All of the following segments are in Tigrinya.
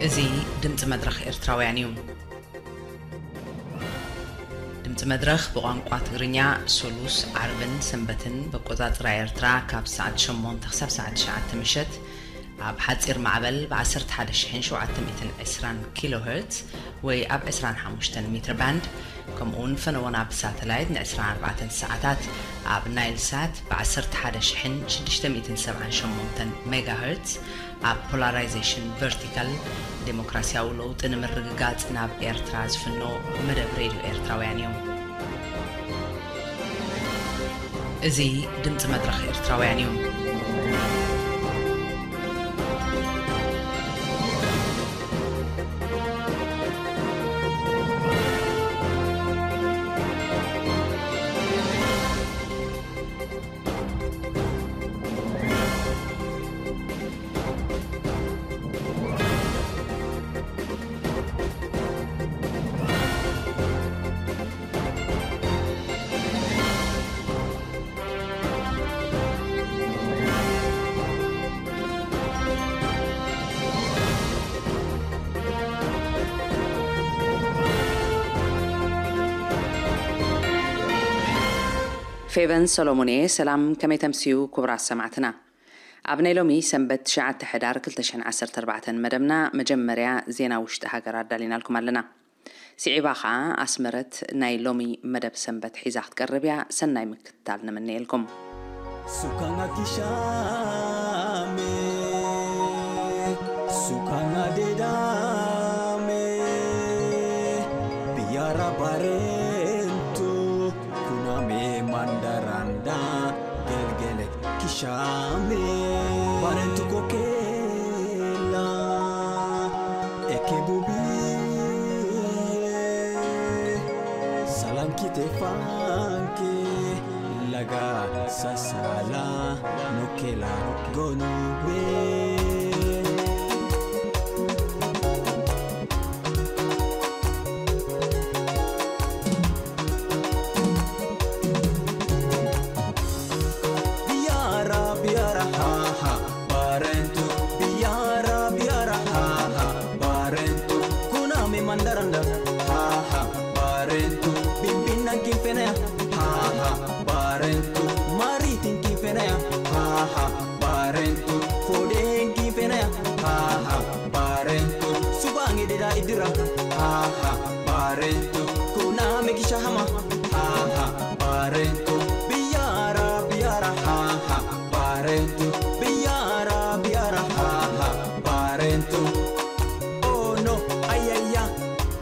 እዚ ድምፂ መድረኽ ኤርትራውያን እዩ። ድምፂ መድረኽ ብቋንቋ ትግርኛ ሶሉስ፣ ዓርብን ሰንበትን ብኣቆፃፅራ ኤርትራ ካብ ሰዓት ሸሞንተ ክሳብ ሰዓት ትሽዓተ ምሸት ኣብ ሓፂር ማዕበል ብ ዓሰርተ ሓደ ሺሕን ሸውዓተ ሚእትን ዕስራን ኪሎ ሄርትዝ ወይ ኣብ ዕስራን ሓሙሽተን ሜትር ባንድ፣ ከምኡ እውን ፈነወና ብሳተላይት ን ዕስራን ኣርባዕተን ሰዓታት ኣብ ናይል ሳት ብ ዓሰርተ ሓደ ሺሕን ሽዱሽተ ሚእትን ሰብዓን ሸሞንተን ሜጋ ሄርትዝ ኣብ ፖላራይዜሽን ቨርቲካል ዴሞክራሲያዊ ለውጢ ንምርግጋጽ ናብ ኤርትራ ዝፍኖ መደብ ሬድዮ ኤርትራውያን እዩ። እዚ ድምጺ መድረኽ ኤርትራውያን እዩ። ፌቨን ሰሎሞን እየ። ሰላም፣ ከመይ ተምስዩ ክቡራት ሰማዕትና? ኣብ ናይ ሎሚ ሰንበት ትሽዓተ ሕዳር ክልተ ሽሕን ዓሰርተ ኣርባዕተን መደብና መጀመርያ ዜና ውሽጢ ሃገር ኣዳሊናልኩም ኣለና። ስዒባ ኸኣ ኣስመረት ናይ ሎሚ መደብ ሰንበት ሒዛ ክትቀርብ እያ። ሰናይ ምክትታል ንምነየልኩም። Sukanga kishame, sukanga dedame, biara barentu, kuname mandaranda, gelgele kishame, barentu kokela, ekebubi, salam kite fanke. Laga sasala nokela gonube. Biara, biara, ha, ha, barentu. Biara, biara, ha, ha, barentu. Kuname mandaranda, ha, ha, barentu. Bimbinang kimfenea, ha, ha, barentu. Maritin kimfenea, ha, ha, barentu. Foden kimfenea, ha, ha, barentu. Subange deda idira, ha, ha, barentu. Kuname kishahama, ha, ha, barentu. Biara, biara, ha, ha, barentu. Biara, biara, ha, ha, barentu. Oh no, ayaya,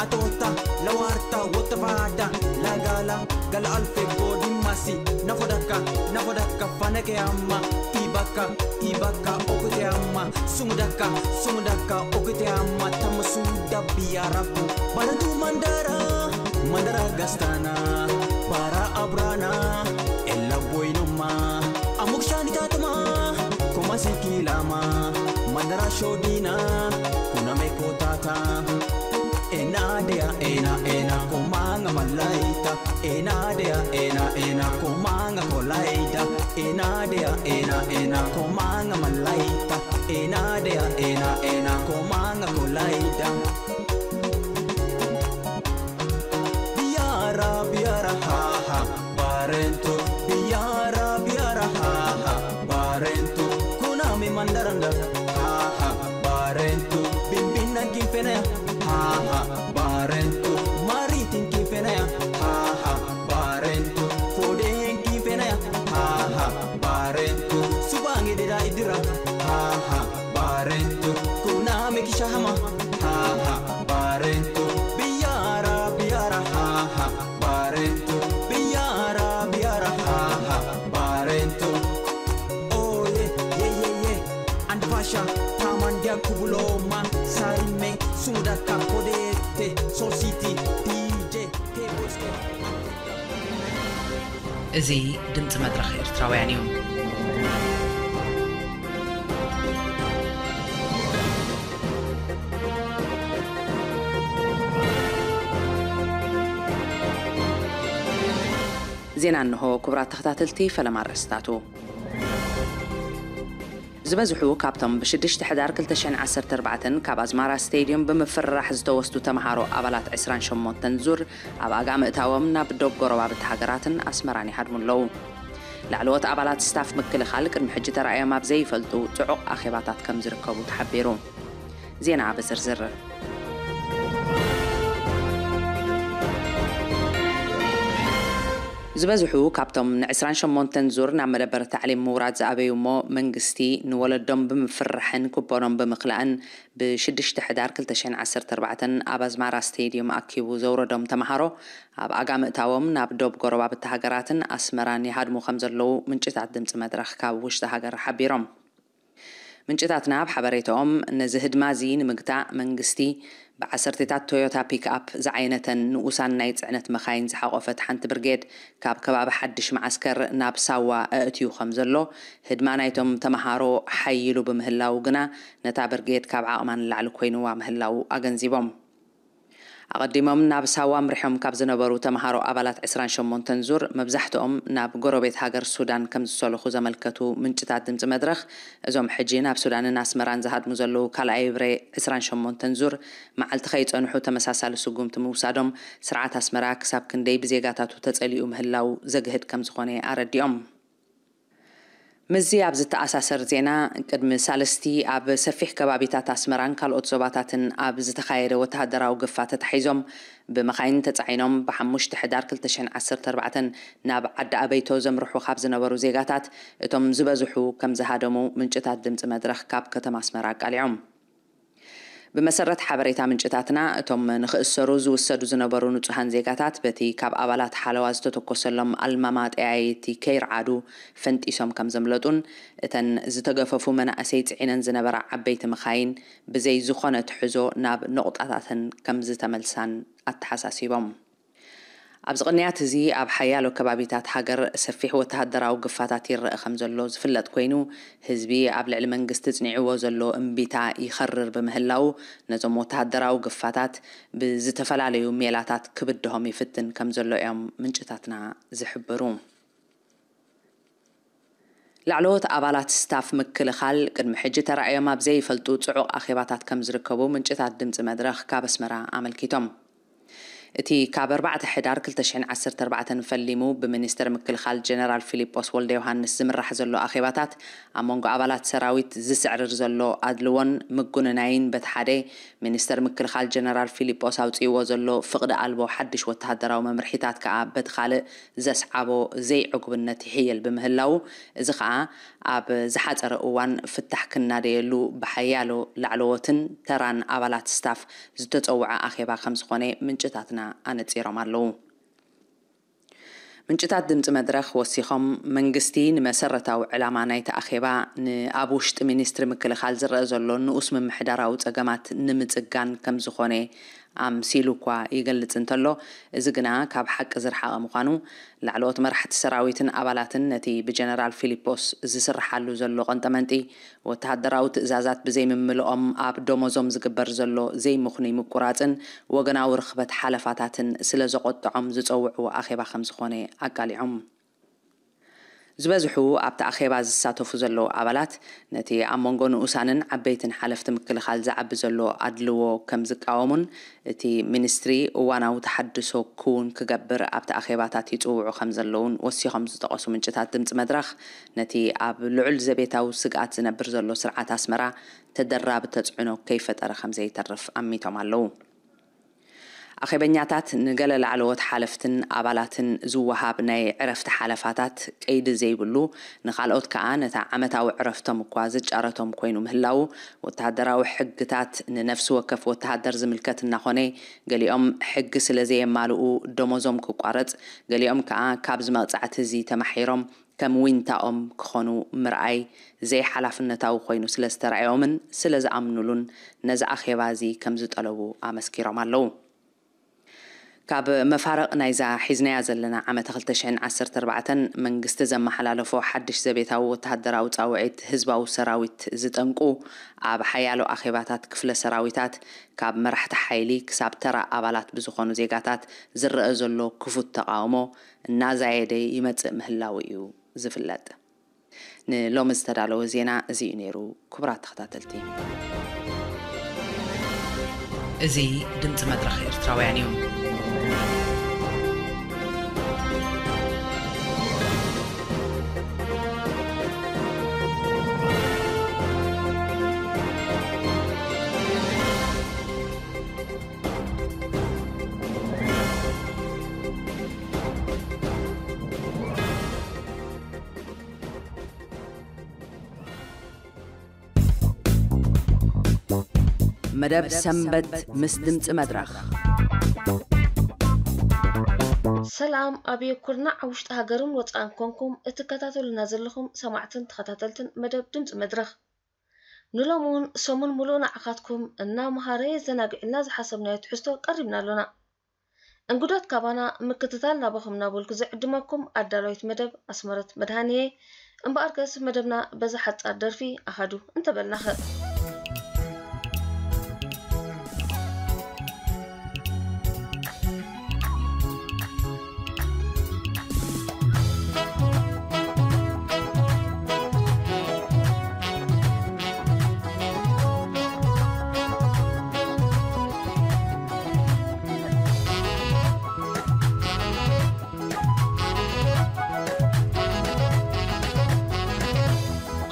atota, lawarta, wotavada, lagala, gala alfe godi masi, nafodaka, nafodaka, fanake ama, ibaka, ibaka, okute ama, sumudaka, sumudaka, okute ama, tamasuda biarabu, baradu mandara, mandara gastana, bara abrana, ella boinoma, amukshani tatama, koma sikilama, mandara shodina, kuna mekotata. Enadea, ena, ena, komanga malaita. Enadea, ena, ena, komanga kolaida. Enadea, ena, ena, komanga malaita. Enadea, ena, ena, komanga kolaida. Biara, biara, ha, ha, barentu. Biara, biara, ha, ha, barentu. Kunami mandaranda, ha, ha, barentu. Bimbina kimfenea, ha, ha, barentu. Maritin kimfenea, ha, ha, barentu. Foden kimfenea, ha, ha, barentu. Subange deda idira, ha, ha, barentu. Kuname kishahama, ha, ha, barentu. Biara, biara, ha, ha, barentu. Biara, biara, ha, ha, barentu. Oh yeah, yeah, yeah, yeah. And Pasha, Tamandia Kubuloma, Sarime, Sumudaka Kodete, Soul City, D J, K-Boys, እዚ ድምፂ መድረኽ ኤርትራውያን እዩ። ዜና እንሆ። ክቡራት ተኸታተልቲ፣ ፈለማ ኣርእስታቱ። ዝበዝሑ ካብቶም ብ6 ሕዳር ክልተ ሽሕን ዓሰርተ ኣርባዕተን ካብ ኣዝማራ ስቴድዮም ብምፍርራሕ ዝተወስዱ ተምሃሮ ኣባላት ዕስራን ሸሞንተን ዙር ኣብ ኣጋ ምእታዎም ናብ ዶብ ጎረባብቲ ሃገራትን ኣስመራን ይሃድሙ ኣለዉ። ላዕለዎት ኣባላት ስታፍ ምክልኻል ቅድሚ ሕጂ ተራእዮም ኣብ ዘይፈልጡ ጽዑቕ ኣኼባታት ከም ዝርከቡ ተሓቢሩ። ዜና ብዝርዝር። ዝበዝሑ ካብቶም ን28 ዙር ናብ መደበር ታዕሊም ምውራድ ዝኣበዩ እሞ መንግስቲ ንወለዶም ብምፍርራሕን ኩፖኖም ብምኽላእን ብ6 ሕዳር ክልተ ሽሕን ዓሰርተ ኣርባዕተን ኣብ ኣዝማራ ስቴድዮም ኣኪቡ ዘውረዶም ተምሃሮ ኣብ ኣጋ ምእታዎም ናብ ዶብ ጎረባብቲ ሃገራትን ኣስመራን ይሃድሙ ከም ዘለዉ ምንጭታት ድምፂ መድረኽ ካብ ውሽጢ ሃገር ሓቢሮም። ምንጭታትና ኣብ ሓበሬታኦም ነዚ ህድማ እዚ ንምግታእ መንግስቲ ብዓሰርተታት ቶዮታ ፒክኣፕ ዝዓይነተን ንኡሳን ናይ ጽዕነት መኻይን ዝሓቖፈት ሓንቲ ብርጌድ ካብ ከባቢ ሓድሽ መዓስከር ናብ ሳዋ ኣእትዩ ከም ዘሎ፣ ህድማ ናይቶም ተምሃሮ ሓይሉ ብምህላዉ ግና ነታ ብርጌድ ካብ ዓቕማ ንላዕሊ ኮይንዋ ምህላዉ ኣገንዚቦም። ኣቐዲሞም ናብ ሳዋ ኣምሪሖም ካብ ዝነበሩ ተምሃሮ ኣባላት ዕስራን ሸሞንተን ዙር መብዛሕትኦም ናብ ጎረቤት ሃገር ሱዳን ከም ዝሰለኹ ዘመልከቱ ምንጭታት ድምፂ መድረኽ፣ እዞም ሕጂ ናብ ሱዳንን ኣስመራን ዝሃድሙ ዘለዉ ካልኣይ ብሬ ዕስራን ሸሞንተን ዙር መዓልቲ ከይጸንሑ ተመሳሳሊ ስጉምቲ ምውሳዶም ስርዓት ኣስመራ ክሳብ ክንደይ ብዜጋታቱ ተጸሊኡ ምህላው ዘግህድ ከም ዝኾነ ኣረዲኦም። ምስዚ ኣብ ዝተኣሳሰር ዜና፣ ቅድሚ ሳልስቲ ኣብ ሰፊሕ ከባቢታት ኣስመራን ካልኦት ዞባታትን ኣብ ዝተኻየደ ወተሃደራዊ ግፋ ተታሒዞም ብመኻይን ተጻዒኖም ብ5 ሕዳር ክልተ ሽሕን ዓሰርተ ኣርባዕተን ናብ ዓዲ ኣበይቶ ዘምርሑ ካብ ዝነበሩ ዜጋታት እቶም ዝበዝሑ ከም ዝሃደሙ ምንጭታት ድምፂ መድረኽ ካብ ከተማ ኣስመራ ኣቃሊዖም። ብመሰረት ሓበሬታ ምንጭታትና፣ እቶም ንኽእሰሩ ዝውሰዱ ዝነበሩ ንጹሃን ዜጋታት በቲ ካብ ኣባላት ሓለዋ ዝተተኮሰሎም ኣልማማ ጠያይቲ ከይርዓዱ ፈንጢሶም ከም ዘምለጡን፣ እተን ዝተገፈፉ መናእሰይ ጽዒነን ዝነበራ ዓበይቲ መኻይን ብዘይ ዝኾነ ትሕዞ ናብ ነቑጣታተን ከም ዝተመልሳን ኣተሓሳሲቦም። ኣብዚ ቅንያት እዚ ኣብ ሓያሎ ከባቢታት ሃገር ሰፊሕ ወተሃደራዊ ግፋታት ይረአ ከም ዘሎ ዝፍለጥ ኮይኑ፣ ህዝቢ ኣብ ልዕሊ መንግስቲ ጽኒዕዎ ዘሎ እምቢታ ይኸርር ብምህላው፣ ነዞም ወተሃደራዊ ግፋታት ብዝተፈላለዩ ሜላታት ክብድሆም ይፍትን ከም ዘሎ እዮም ምንጭታትና ዝሕብሩ። ላዕለዎት ኣባላት ስታፍ ምክልኻል ቅድሚ ሕጂ ተራእዮም ኣብ ዘይፈልጡ ጽዑቕ ኣኼባታት ከም ዝርከቡ ምንጭታት ድምፂ መድረኽ ካብ ኣስመራ ኣመልኪቶም። እቲ ካብ ኣርባዕተ ሕዳር ክልተ ሽሕን ዓሰርተ ኣርባዕተን ፈሊሙ ብሚኒስተር ምክልኻል ጀነራል ፊሊጶስ ወልደ ዮሃንስ ዝምራሕ ዘሎ ኣኼባታት፣ ኣብ መንጎ ኣባላት ሰራዊት ዝስዕርር ዘሎ ኣድልዎን ምጉንናይን በቲ ሓደ፣ ሚኒስተር ምክልኻል ጀነራል ፊሊጶስ ኣውጺእዎ ዘሎ ፍቕዲ ኣልቦ ሓድሽ ወተሃደራዊ መምርሒታት ከኣ በቲ ካልእ ዘስዓቦ ዘይዕጉብነት ይሕየል ብምህላው፣ እዚ ከኣ ኣብ ዝሓጸረ እዋን ፍታሕ ክናደየሉ ብሓያሎ ላዕለዎትን ተራን ኣባላት ስታፍ ዝተጸውዐ ኣኼባ ከም ዝኾነ ምንጭታትና ኣነጺሮም ኣለዉ። ምንጭታት ድምፂ መድረኽ ወሲኾም፣ መንግስቲ ንመሰረታዊ ዕላማ ናይቲ ኣኼባ ንኣብ ውሽጢ ሚኒስትሪ ምክልኻል ዝረአ ዘሎ ንኡስ ምምሕዳራዊ ጸገማት ንምጽጋን ከም ዝኾነ ኣምሲሉ እኳ ይገልጽ እንተሎ፣ እዚ ግና ካብ ሓቂ ዝረሓቐ ምዃኑ፣ ላዕለዎት መራሕቲ ሰራዊትን ኣባላትን ነቲ ብጀነራል ፊሊጶስ ዝስርሓሉ ዘሎ ቀንጠመንጢ፣ ወተሃደራዊ ትእዛዛት ብዘይምምልኦም ኣብ ደሞዞም ዝግበር ዘሎ ዘይምኽኑይ ምቁራጽን ወገናዊ ርኽበት ሓለፋታትን ስለ ዘቖጥዖም ዝጸውዕዎ ኣኼባ ከም ዝኾነ ኣቃሊዖም። ዝበዝሑ ኣብቲ ኣኼባ ዝሳተፉ ዘለዉ ኣባላት፣ ነቲ ኣብ መንጎ ንኡሳንን ዓበይትን ሓለፍቲ ምክልኻል ዝዓቢ ዘሎ ኣድልዎ ከም ዝቃወሙን፣ እቲ ሚኒስትሪ እዋናዊ ተሓድሶ ክውን ክገብር ኣብቲ ኣኼባታት ይጽውዑ ከም ዘለዉን ወሲኾም ዝጠቐሱ ምንጭታት ድምፂ መድረኽ፣ ነቲ ኣብ ልዑል ዘቤታዊ ስግኣት ዝነብር ዘሎ ስርዓት ኣስመራ ተደራቢ ተጽዕኖ ከይፈጠረ ከም ዘይተርፍ ኣሚቶም ኣለዉ። ኣኼበኛታት ንገለ ላዕለዎት ሓለፍትን ኣባላትን ዝወሃብ ናይ ዕረፍቲ ሓለፋታት ቀይዲ ዘይብሉ፣ ንኻልኦት ከኣ ነታ ዓመታዊ ዕረፍቶም እኳ ዝጫረቶም ኮይኑ ምህላዉ፣ ወተሃደራዊ ሕግታት ንነፍሲ ወከፍ ወተሃደር ዝምልከት እናኾነ፣ ገሊኦም ሕጊ ስለ ዘየማልኡ ደሞዞም ክቋረጽ፣ ገሊኦም ከኣ ካብዚ መቕጻዕቲ እዚ ተማሒሮም ከም ዊንታኦም ክኾኑ ምርኣይ ዘይሓላፍነታዊ ኮይኑ ስለ ዝተራእዮምን ስለ ዝኣምኑሉን ነዚ ኣኼባ እዚ ከም ዝጠለቡ ኣመስኪሮም ኣለዉ። ካብ መፋርቕ ናይዛ ሒዝናያ ዘለና ዓመተ ክልተ ሽሕን ዓሰርተ ኣርባዕተን መንግስቲ ዘመሓላለፎ ሓድሽ ዘቤታዊ ወተሃደራዊ ጻውዒት ህዝባዊ ሰራዊት ዝጠንቁ፣ ኣብ ሓያሎ ኣኼባታት ክፍለ ሰራዊታት ካብ መራሕቲ ሓይሊ ክሳብ ተራ ኣባላት ብዝኾኑ ዜጋታት ዝረአ ዘሎ ክፉት ተቓውሞ እናዛየደ ይመጽእ ምህላዉ እዩ ዝፍለጥ። ንሎሚ ዝተዳለወ ዜና እዚ እዩ ነይሩ። ክቡራት ተኸታተልቲ፣ እዚ ድምፂ መድረኽ ኤርትራውያን እዩ። መደብ ሰንበት ምስ ድምፂ መድረኽ። ሰላም፣ ኣብ ኩርናዕ ውሽጢ ሃገርን ወፃእን ኮንኩም እትከታተሉና ዘለኹም ሰማዕትን ተኸታተልትን መደብ ድምፂ መድረኽ። ንሎሚ እውን ሰሙን ሙሉእ ንዓኻትኩም እናመሃረ የዘናግዕልና ዝሓሰብናዮ ትሕዝቶ ቀሪብና ኣሎና። እንግዶት ካባና ምክትታል ናባኹም እናበልኩ ዝዕድመኩም ኣዳላዊት መደብ ኣስመረት መድሃንየ። እምበኣርከስ መደብና በዛ ሓጻር ደርፊ ኣሃዱ እንተበልናኸ?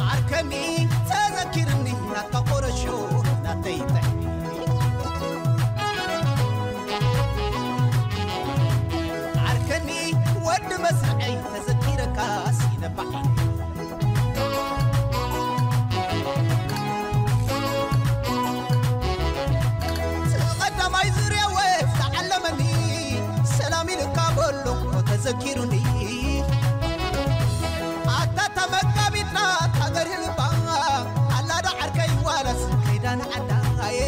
ዓርከኒ ተዘኪርኒ ናትካ ቆረሾ ናተይ ጥዕኒ። ዓርከኒ ወዲ መስርዐይ ተዘኪረካስ ይነባዕ። እቲ ቀዳማይ ዙርያ ወፍ ተዓለመኒ፣ ሰላም ኢልካ በሎ ተዘኪሩኒ። ኣታ እታ መጋቢትና ሃገር ህልባ፣ ኣላዳ ዓርከይ ዋላስ ከይዳ ንዓዳይ።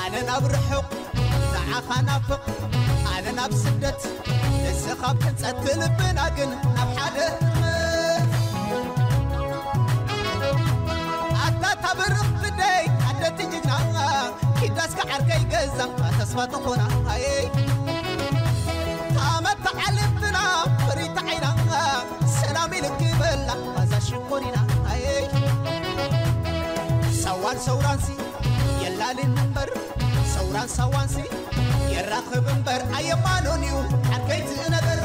ኣነ ናብ ርሑቕ ንዓኻ ናፍቕ፣ ኣነ ናብ ስደት ንስኻ ኣብ ሕንጸት ልብና ግን ናብ ሓደ ህርመት። ኣታ እታ ብርኽቲ ደይ ኣደቲ ጅግና፣ ኪዳስካ ዓርከይ ገዛ ተስፋ ትኾና። ኣየ ታመታ ዓለምትና ፍሪታ ዓይና፣ ሰላም ኢልኪ በላ ኣዛ ሽኮሪና። ኣየ ሳዋን ሰውራንሲ የላልን እምበር፣ ሰውራን ሳዋንሲ የራኽብ እምበር ኣየማኖን እዩ ዓርከይ እቲ ነገር።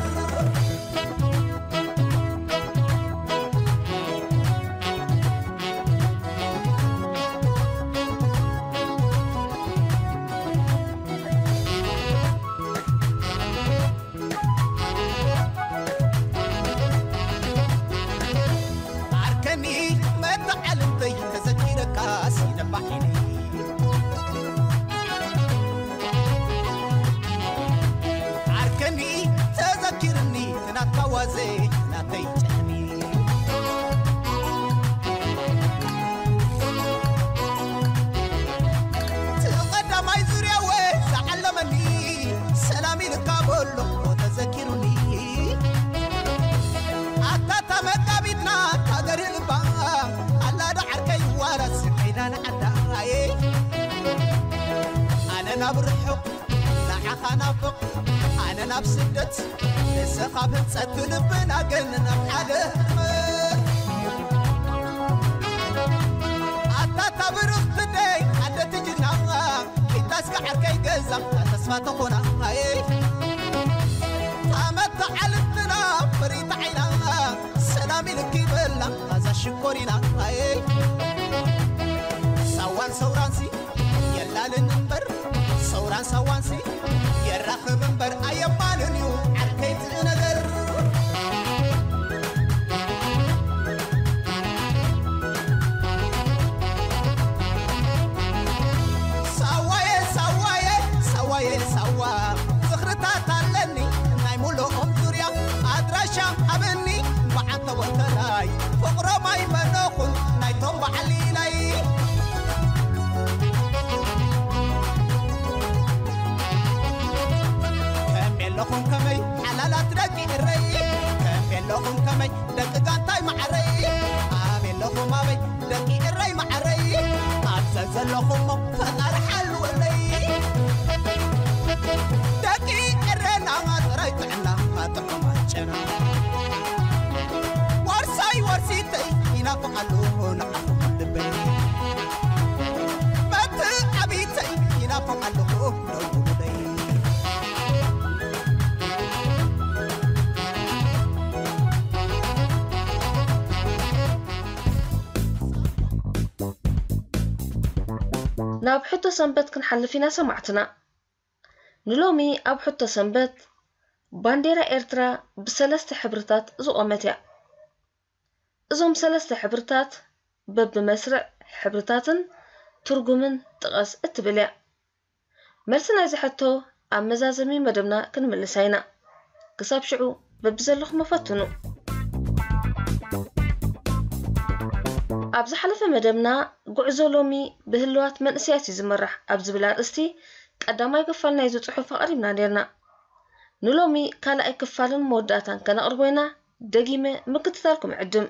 ዓርከኒ መተዓልምተይ ተዘኪረካስ ይነባሒኒ። ዓርከኒ ተዘኪርኒ ናትካ ዋዘ ናተይ ጨሕኒ። እቲ ቀዳማይ ዙርያ ወ ዝዓለመኒ፣ ሰላም ኢልካ በሎ ተዘኪሩኒ። ኣታ እታ መጋቢትና ሃገር ልባ፣ ኣላ ዶ ዓርከይ ዋላስ ከይዳ ንዓዳይ። ኣነ ናብ ርሑቕ ንዓኻ ናፍቕ፣ ኣነ ናብ ስደት ንስኻ ኣብ ህንጸት ልብና ግን ናብ ሓደ። ኣታ እታ ብርኽቲ ደይ ኣደቲ ጅግና፣ ኪታስካ ዓርከይ ገዛ ተስፋ ተኾና። ኣየ ታመታ ዓለምትና ፍሪታ ዓይና፣ ሰላም ኢልኪ በላ ኣዛ ሽኮሪና። ኣየ ሳዋን ሰውራንሲ የላልን እምበር፣ ሰውራን ሳዋንሲ የራኽብ እምበር ኣየማንን እዩ ዓርከይ እቲ ነገር። ሳዋየ ሳዋየ ሳዋየ ሳዋ፣ ዝኽርታት ኣለኒ ናይ ሙሉኦም ዙርያ፣ ኣድራሻ ሃበኒ በዓል ተወከላይ፣ ፍቕሮም ኣይመነኹን ናይቶም በዓል ኢላይ። ከመይ ኣለኹም ከመይ ሓላላት ደቂ እረይ፣ ከመይ ኣለኹም ከመይ ደቂ ጋንታይ ማዓረይ፣ ኣበይ ኣለኹም ኣበይ ደቂ እረይ ማዓረይ፣ ኣብ ዘዘለኹሞ ፈጣሪ ሓልወለይ። ደቂ እረና ጥራይ ጥዕና ጥዑማት ጨና። ናፍቕ ኣለኹ ንዓኹም ልበይ፣ በቲ ዓቢተይ ይናፍቕ ኣለኹ ደውሉለይ። ናብ ሕቶ ሰንበት ክንሓልፍ ኢና ሰማዕትና። ንሎሚ ኣብ ሕቶ ሰንበት፣ ባንዴራ ኤርትራ ብሰለስተ ሕብርታት ዝቖመት እያ። እዞም ሰለስተ ሕብርታት በብመስርዕ ሕብርታትን ትርጉምን ጥቀስ እትብል እያ። መልሲ ናይዚ ሕቶ ኣብ መዛዘሚ መደብና ክንምልሳ ኢና። ክሳብ ሽዑ በብዘለኹም ፈትኑ። ኣብ ዝሓለፈ መደብና፣ ጉዕዞ ሎሚ ብህልዋት መንእሰያት እዩ ዝምራሕ ኣብ ዝብል ኣርእስቲ ቀዳማይ ክፋል ናይዚ ጽሑፍ ኣቕሪብና ነርና። ንሎሚ ካልኣይ ክፋልን መወዳእታን ከነቕርቦ ኢና። ደጊመ ምክትታልኩም ዕድም።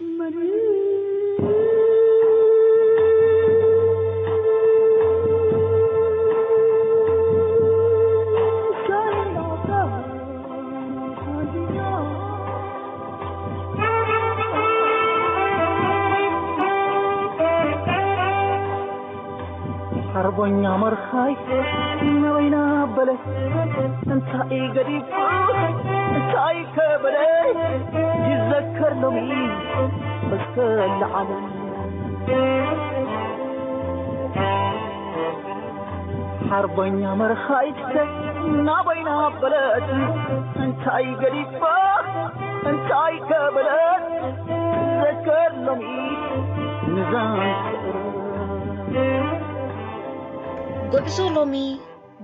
ሓርበኛ መርኻይ ናበይና በለ፣ እንታይ ገዲፉ እንታይ ከበለ፣ ይዘከር ሎሚ እስከ ለዓለም። ሓርበኛ መርኻይት ናበይና በለት፣ እንታይ ገዲፋ እንታይ ከበለት፣ ዘከር ሎሚ ንዛን ፍቕሪ። ጉዕዞ ሎሚ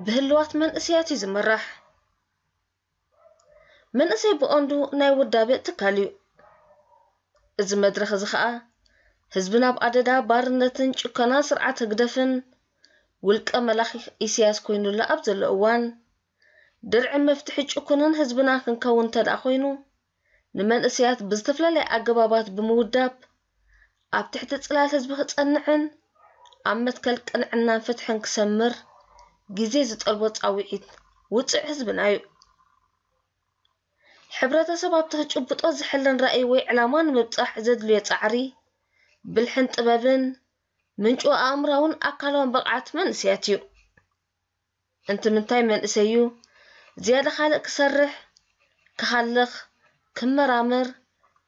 ብህልዋት መንእሰያት እዩ ዝምራሕ። መንእሰይ ብቐንዱ ናይ ውዳበ ትካል እዩ። እዚ መድረኽ እዚ ኸኣ፣ ህዝቢ ናብ ኣደዳ ባርነትን ጭከናን ስርዓት ህግደፍን ውልቀ መላኺ ኢሳያስ ኮይኑሉ ኣብ ዘሎ እዋን፣ ድርዒ መፍትሒ ጭኩንን ህዝብና ክንከውን እንተ ደኣ ኮይኑ፣ ንመንእሰያት ብዝተፈላለየ ኣገባባት ብምውዳብ፣ ኣብ ትሕቲ ጽላል ህዝቢ ክጸንዕን ኣብ መትከል ቅንዕናን ፍትሕን ክሰምር ግዜ ዝጠልቦ ጻውዒት ውጽዕ ህዝብና እዩ። ሕብረተሰብ ኣብቲ ክጭብጦ ዝሕልን ራእይ ወይ ዕላማ ንምብጻሕ ዘድልዮ ጻዕሪ፣ ብልሕን ጥበብን፣ ምንጩ ኣእምራውን ኣካላውን ብቕዓት መንእሰያት እዩ። እንትምንታይ መንእሰይ እዩ ዝያዳ ካልእ ክሰርሕ፣ ክሃልኽ፣ ክመራመር፣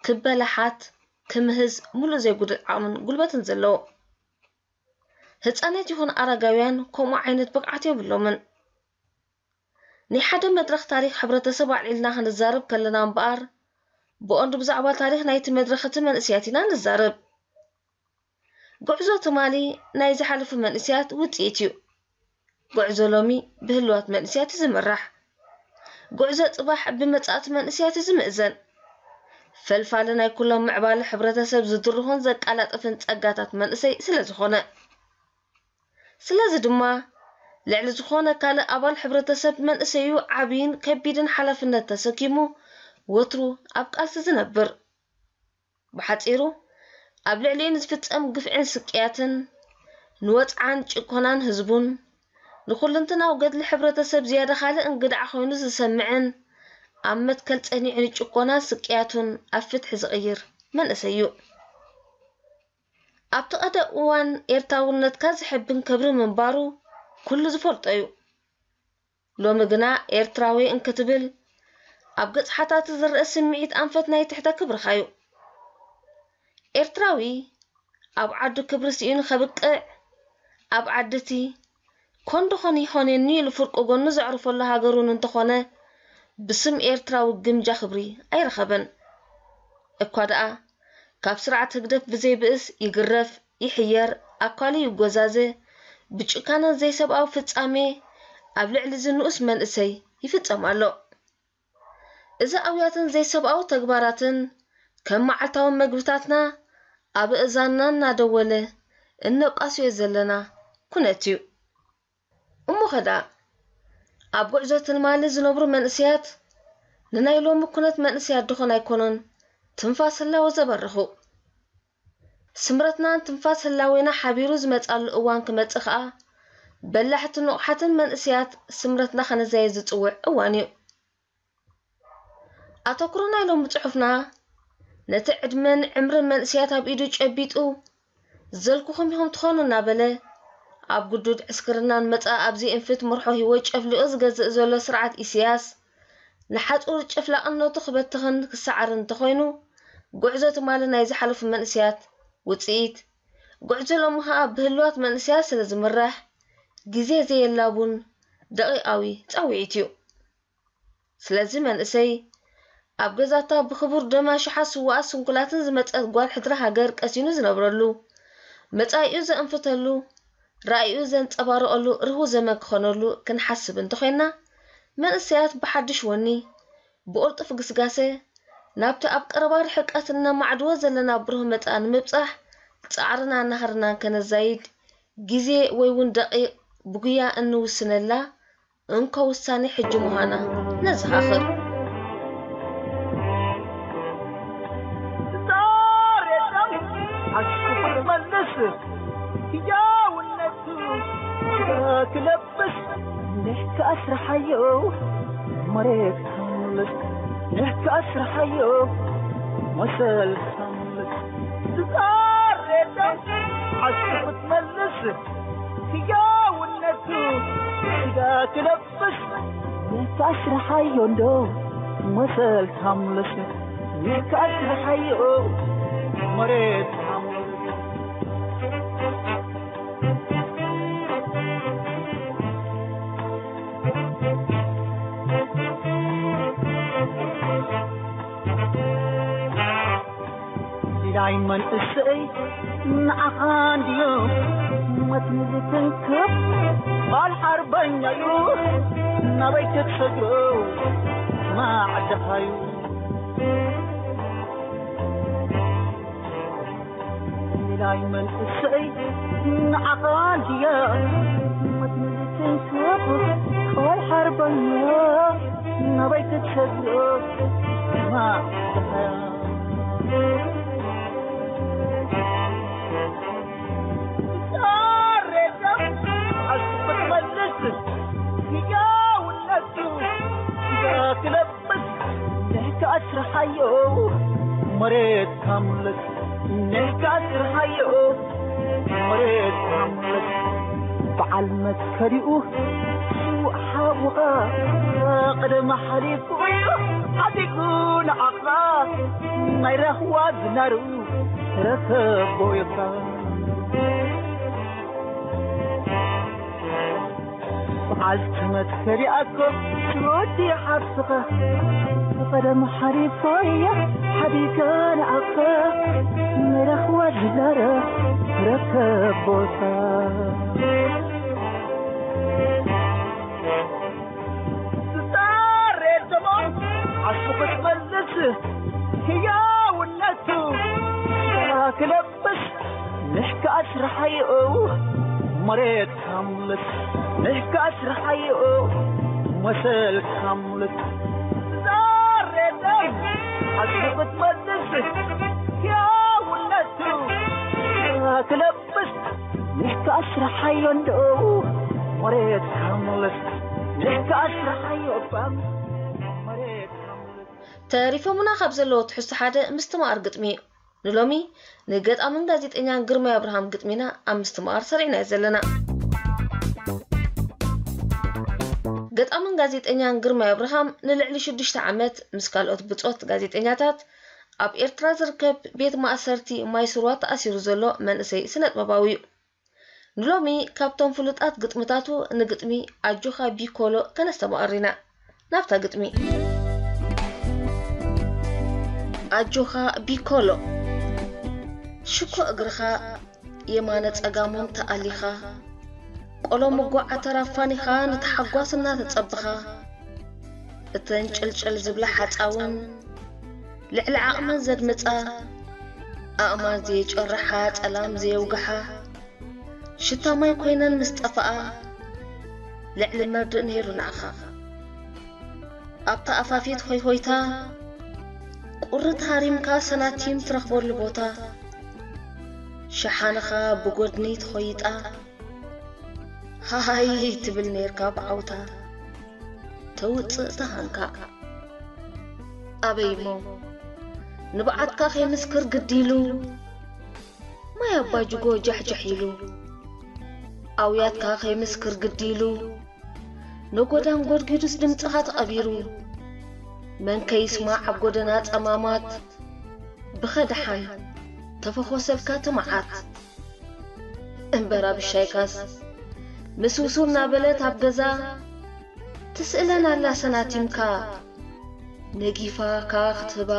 ክበላሓት፣ ክምህዝ፣ ሙሉእ ዘይጉድል ዓቕምን ጉልበትን ዘለዎ። ህጻናት ይኹን ኣረጋውያን ከምኡ ዓይነት ብቕዓት የብሎምን። ናይ ሓደ መድረኽ ታሪኽ ሕብረተሰብ ኣልዒልና ክንዛረብ ከለና እምበኣር፣ ብቐንዱ ብዛዕባ ታሪኽ ናይቲ መድረኽ እቲ መንእሰያት ኢና ንዛረብ። ጉዕዞ ትማሊ ናይ ዝሓለፉ መንእሰያት ውጽኢት እዩ። ጉዕዞ ሎሚ ብህልዋት መንእሰያት እዩ ዝምራሕ። ጉዕዞ ጽባሕ ብመጻእቲ መንእሰያት እዩ ዝምእዘን። ፈልፋሊ ናይ ኩሎም ምዕባለ ሕብረተሰብ ዝድርኹን ዘቀላጥፍን ጸጋታት መንእሰይ ስለ ዝኾነ። ስለዚ ድማ፣ ልዕሊ ዝኾነ ካልእ ኣባል ሕብረተሰብ መንእሰዩ ዓብይን ከቢድን ሓላፍነት ተሰኪሙ ወትሩ ኣብ ቃልሲ ዝነብር። ብሓጺሩ፣ ኣብ ልዕሊኡ ንዝፍጸም ግፍዕን ስቅያትን፣ ንወጽዓን ጭቆናን ህዝቡን፣ ንኹልንትናዊ ገድሊ ሕብረተሰብ ዝያዳ ካልእ እንግድዓ ኮይኑ ዝሰምዕን ኣብ መትከል ጸኒዑ ንጭቆናን ስቅያቱን ኣብ ፍትሒ ዝቕይር መንእሰይ እዩ። ኣብቲ ቀደም እዋን ኤርትራውነትካ ዘሐብን ክብሪ ምንባሩ ኩሉ ዝፈልጦ እዩ። ሎሚ ግና ኤርትራዊ እንክትብል ኣብ ገጽ ሓታቲ ዝረአ ስምዒት ኣንፈት ናይ ትሕተ ክብርኻ እዩ። ኤርትራዊ ኣብ ዓዱ ክብሪ ስኢኑ ከብቅዕ፣ ኣብ ዓድቲ ኮን ደኾን ይኾነኒ ኢሉ ፍርቂ ጎኑ ዘዕርፈሉ ሃገሩን እንተኾነ፣ ብስም ኤርትራዊ ግምጃ ክብሪ ኣይረኸበን። እኳ ደኣ ካብ ስርዓት ህግደፍ ብዘይብእስ ይግረፍ፣ ይሕየር፣ ኣካሉ ይጎዛዘ፣ ብጭካነን ዘይሰብኣዊ ፍጻሜ ኣብ ልዕሊ እዚ ንኡስ መንእሰይ ይፍጸም ኣሎ። እዚ ኣውያትን ዘይሰብኣዊ ተግባራትን ከም መዓልታዊ መግብታትና ኣብ እእዛንና እናደወለ እነቃስዮ ዘለና ኩነት እዩ። እሞ ኸ ደኣ፣ ኣብ ጉዕዞ ትማሊ ዝነብሩ መንእሰያት ንናይ ሎሚ ኩነት መንእሰያት ድኾን ኣይኮኑን ትንፋስ ህላወ ዘበረኹ? ስምረትናን ትንፋስ ህላዌና ሓቢሩ ዝመጻሉ እዋን ክመጽእ ኸኣ፣ በላሕትን ንቑሓትን መንእሰያት ስምረትና ከነዛየ ዝጽውዕ እዋን እዩ። ኣተኩሮ ናይ ሎሚ ጽሑፍና፣ ነቲ ዕድመን ዕምርን መንእሰያት ኣብ ኢዱ ጨቢጡ፣ ዘልኩኹም ኢኹም ትኾኑ እናበለ፣ ኣብ ግዱድ ዕስክርናን መጻ ኣብዚ እንፍት መርሖ ህይወት ጨፍሊቑ ዝገዝእ ዘሎ ስርዓት ኢሳያስ፣ ንሓጹር ጨፍላቕነቱ ክበትኽን ክሰዓርን እንተኾይኑ፣ ጉዕዞ ትማሊ ናይ ዝሓለፉ መንእሰያት ውጽኢት፣ ጉዕዞ ሎሚ ኸኣ ብህልዋት መንእሰያት ስለ ዝምራሕ፣ ግዜ ዘየላቡን ደቂቓዊ ጻውዒት እዩ። ስለዚ መንእሰይ፣ ኣብ ገዛታ ብኽቡር ደማ ሽሓት ስዉኣት ስንኩላትን ዝመጸት ጓል ሕድሪ ሃገር ቀሲኑ ዝነብረሉ፣ መጻኢኡ ዘእንፍተሉ፣ ራኢኡ ዘንጸባርቐሉ ርህው ዘመን ክኾነሉ ክንሓስብ እንተኾይንና፣ መንእሰያት ብሓድሽ ወኒ፣ ብቕልጡፍ ግስጋሰ፣ ናብቲ ኣብ ቀረባ ርሕቀት እነማዕድዎ ዘለና ብሩህ መጻኢ ንምብጻሕ ጻዕርናን ናህርናን ከነዛይድ፣ ግዜ ወይ እውን ደቂቕ ብጉያ እንውስነላ እንኮ ውሳኔ ሕጂ ምዃና ነዘኻኽር። ዛሬ ደም አሽኩር መልስ ህያውነቱ ክለብስ ንሕካ አስርሓዮ መሬት ከምልስ ንሕካ አስርሓዮ መሰል ከምልስ ዛሬ ደም አሽኩር መልስ ህያውነቱ ስጋ ክለብስ ንሕካ አስርሓዮ እንዶ መሰል ከምልስ ንሕካ አስርሓዮ መሬት ከምልስ ዲላይ መንእሰይ ንዓኻ እንድዮ መትኒ ዝትንክፍ ባል ሓርበኛ እዩ ናበይ ክትሰግሮ ስማዕ ዓድኻዩ ዲላይ መንእሰይ ንዓኻ እንድዮ መትኒ ዝትንክፍ ባል ሓርበኛ ናበይ ክትሰግሮ ስማዕ ዓድኻዩ ዛሬ ደም አሽኩር መልስ ህያውነቱ ስጋ ክለብስ ንሕካ አስርሓዮ መሬት ካምልስ ንሕካ አስርሓዮ መሬት ካምልስ በዓል መትከሊኡ ስዉእ ሓውኻ ቅደም ሓሊፉ እዩ ሓዲጉ ንዓኻ ናይ ራህዋ ዝናሩ ረከቦ ኢኻ በዓልቲ መትከሊ ኣኮ ትወዲ ሓፍትኻ ብቐደም ሓሪፎ እያ ሓዲጋ ንዓኻ ናይ ራህዋ ዝናረ ረከብ ቦታ ዝዛሬ ደሞ ዓርሱ ክትመልስ ህያውነቱ ክለብስ ንሕካ ኣስርሓዮ መሬት ካምልስ ንሕካ ኣስርሓዮ መሰል ካምልስ ዝዛሬ ደም ዓርሱ ክትመልስ ህያውነቱ ክለብስ ንሕካ ኣስርሓዮ እንዶ መሬት ካምልስ ንሕካ ኣስርሓዮ እባ መሬት ካምልስ ተሪፎምና ካብ ዘለዉ ትሕዝቶ ሓደ ምስትምቓር ግጥሚ እዩ። ንሎሚ ንገጣምን ጋዜጠኛን ግርማይ ኣብርሃም ግጥሚና ኣብ ምስትምቓር ሰሪዕናዮ ዘለና። ገጣምን ጋዜጠኛን ግርማይ ኣብርሃም ንልዕሊ ሽዱሽተ ዓመት ምስ ካልኦት ብጾት ጋዜጠኛታት ኣብ ኤርትራ ዝርከብ ቤት ማእሰርቲ ማይስርዋ ተኣሲሩ ዘሎ መንእሰይ ስነጥበባዊ እዩ። ንሎሚ ካብቶም ፍሉጣት ግጥምታቱ ንግጥሚ ኣጆኻ ቢኮሎ ከነስተማቕር ኢና። ናብታ ግጥሚ። ኣጆኻ ቢኮሎ። ሽኮ እግርኻ የማነ ጸጋሞም ተኣሊኻ፣ ቆሎ ምጓዓ ተራፋኒኻ ንተሓጓስ እናተጸበኻ፣ እተን ጭልጭል ዝብላ ሓጻውን ልዕሊ ዓቕመን ዘድምጻ፣ ኣእማን ዘየጨርሓ፣ ጸላም ዘየውግሓ፣ ሽታ ማይ ኮይነን ምስ ጠፍኣ፣ ልዕሊ መርድእ ነይሩ ንዓኻ። ኣብታ ኣፋፊት ሆይሆይታ፣ ቁሪ ተሃሪምካ ሰናቲም ትረኽበሉ ቦታ፣ ሸሓንኻ ብጎድኒ ተኾይጣ፣ ሃሃይ ትብል ነይርካ ብዓውታ፣ ተውጽእ ተሃንካ። ኣበይ እሞ? ንብዓትካ ከይምስክር ግዲ ኢሉ፣ ማይ ኣባይ ጅጎ ጃሕጃሕ ኢሉ፣ ኣውያትካ ከይምስክር ግዲ ኢሉ፣ ነጎዳን ጎድጊዱስ ድምጽኻ ተቐቢሩ፣ መን ከይስማዕ ኣብ ጎደና ጸማማት፣ ብኸ ደሓን ተፈኾሰልካ እቲ መዓት። እምበር ኣብሻይካስ ምስ ውሱብ እናበለት ኣብ ገዛ ትስእለን ኣላ ሰናቲምካ፣ ነጊፋ ከኣ ክትህባ፣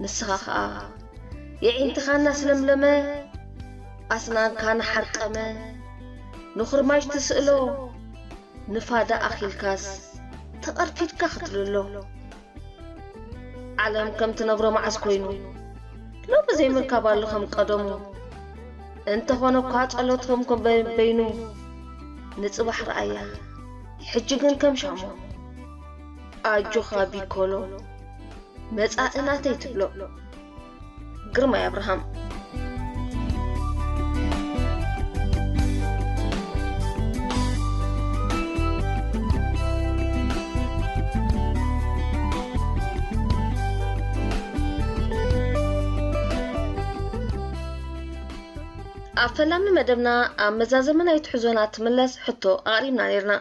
ንስኻ ከኣ የዒንትኻ እናስለምለመ፣ ኣስናንካ እናሓርቀመ፣ ንኹርማሽ ትስእሎ፣ ንፋዳ ኣኺልካስ ተቐርፊድካ ክትልሎ። ዓለም ከም ትነብሮ መዓስ ኮይኑ፣ ሎሚ ዘይምርካብ ኣሎ ከም ቀደሙ። እንተኾነ እኳ ጸሎት ከም ከም በ-፣ በይኑ፣ ንጽባሕ ረኣያ፣ ሕጂ ግን ከም ሻሙ። ኣጆኻ ቢኮሎ፣ መጻኢ ናተይ ትብሎ። ግርማይ ኣብርሃም። ኣብ ፈላሚ መደብና ኣብ መዛዘሚ ናይ ትሕዞና ትምለስ ሕቶ ኣቕሪብና ነይርና።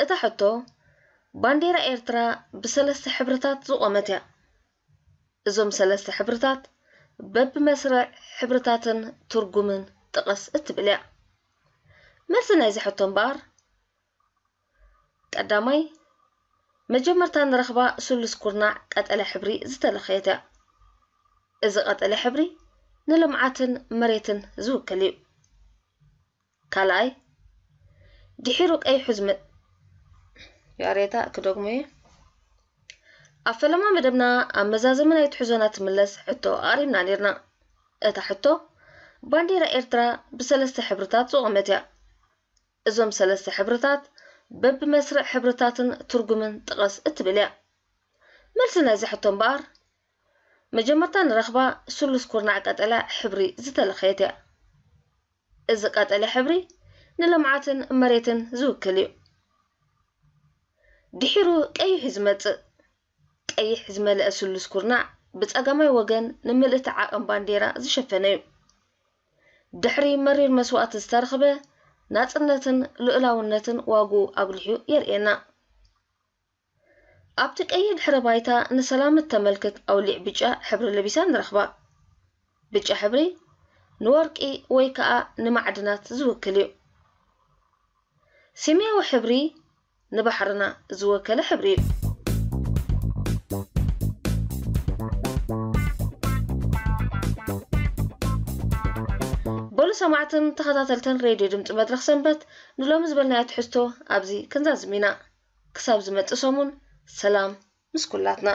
እታ ሕቶ፣ ባንዴራ ኤርትራ ብሰለስተ ሕብርታት ዝቖመት እያ። እዞም ሰለስተ ሕብርታት በብመስርዕ ሕብርታትን ትርጉምን ጥቀስ እትብል እያ። መልሲ ናይዚ ሕቶ እምበኣር፣ ቀዳማይ፣ መጀመርታ ንረኽባ ስሉስ ኩርናዕ ቀጠልያ ሕብሪ ዝተለኸየት እያ። እዚ ቀጠልያ ሕብሪ ንልምዓትን መሬትን ዝውክል እዩ። ካልኣይ፣ ድሒሩ ቀይሑ ዝመ-፣ ያሬታ ክደግሞ እየ። ኣብ ፈለማ መደብና ኣብ መዛዘሚ ናይ ትሕዞና ትምለስ ሕቶ ኣቕሪብና ነይርና። እታ ሕቶ፣ ባንዴራ ኤርትራ ብሰለስተ ሕብርታት ዝቖመት እያ። እዞም ሰለስተ ሕብርታት በብመስርዕ ሕብርታትን ትርጉምን ጥቀስ እትብል እያ። መልሲ ናይዚ ሕቶ እምበኣር፣ መጀመርታ ንረኽባ ስሉስ ኩርናዕ ቀጠልያ ሕብሪ ዝተለኸየት እያ። እዚ ቀጠልያ ሕብሪ ንልምዓትን መሬትን ዝውክል እዩ። ድሒሩ ቀይሕ እዩ ዝመጽእ። ቀይሕ ዝመልአ ስሉስ ኩርናዕ ብጸጋማይ ወገን ንምልእቲ ዓቐን ባንዴራ ዝሸፈነ እዩ። ድሕሪ መሪር መስዋእቲ ዝተረኽበ ናጽነትን ልኡላውነትን ዋግኡ ኣጉሊሑ የርእየና። ኣብቲ ቀይሕ ድሕረ ባይታ ንሰላም እተመልክት ኣውሊዕ ብጫ ሕብሪ ለቢሳ ንረኽባ። ብጫ ሕብሪ ንወርቂ ወይ ከኣ ንማዕድናት ዝውክል እዩ። ሰማያዊ ሕብሪ ንባሕርና ዝወከለ ሕብሪ እዩ። በሉ ሰማዕትን ተኸታተልትን ሬድዮ ድምፂ መድረኽ ሰንበት፣ ንሎሚ ዝበልናዮ ትሕዝቶ ኣብዚ ክንዛዝም ኢና። ክሳብ ዝመጽእ ሰሙን ሰላም ምስ ኩላትና።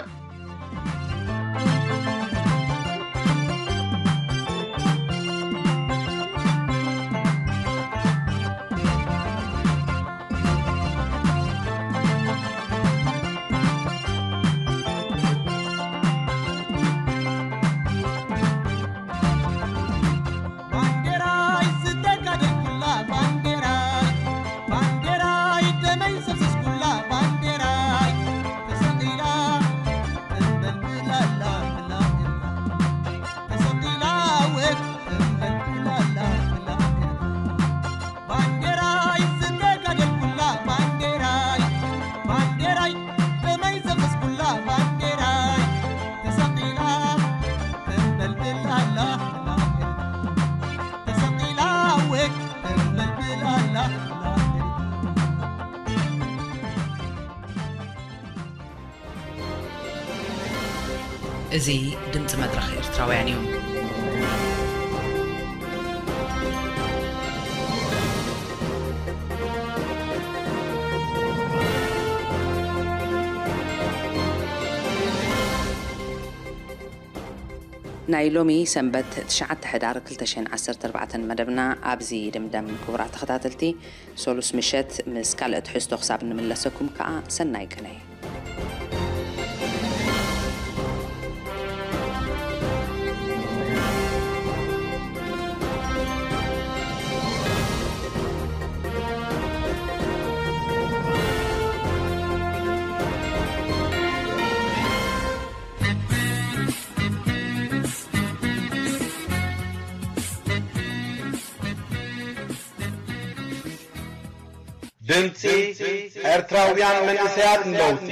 እዚ ድምፂ መድረኽ ኤርትራውያን እዩ። ናይ ሎሚ ሰንበት ትሽዓተ ሕዳር ክልተ ሽሕን ዓሰርተ ኣርባዕተን መደብና ኣብዚ ድምደም። ክቡራት ተኸታተልቲ፣ ሰሉስ ምሸት ምስ ካልእ ትሕዝቶ ክሳብ እንምለሰኩም ከኣ ሰናይ ቅነ። ድምጺ ኤርትራውያን መንእሰያት ንለውጢ።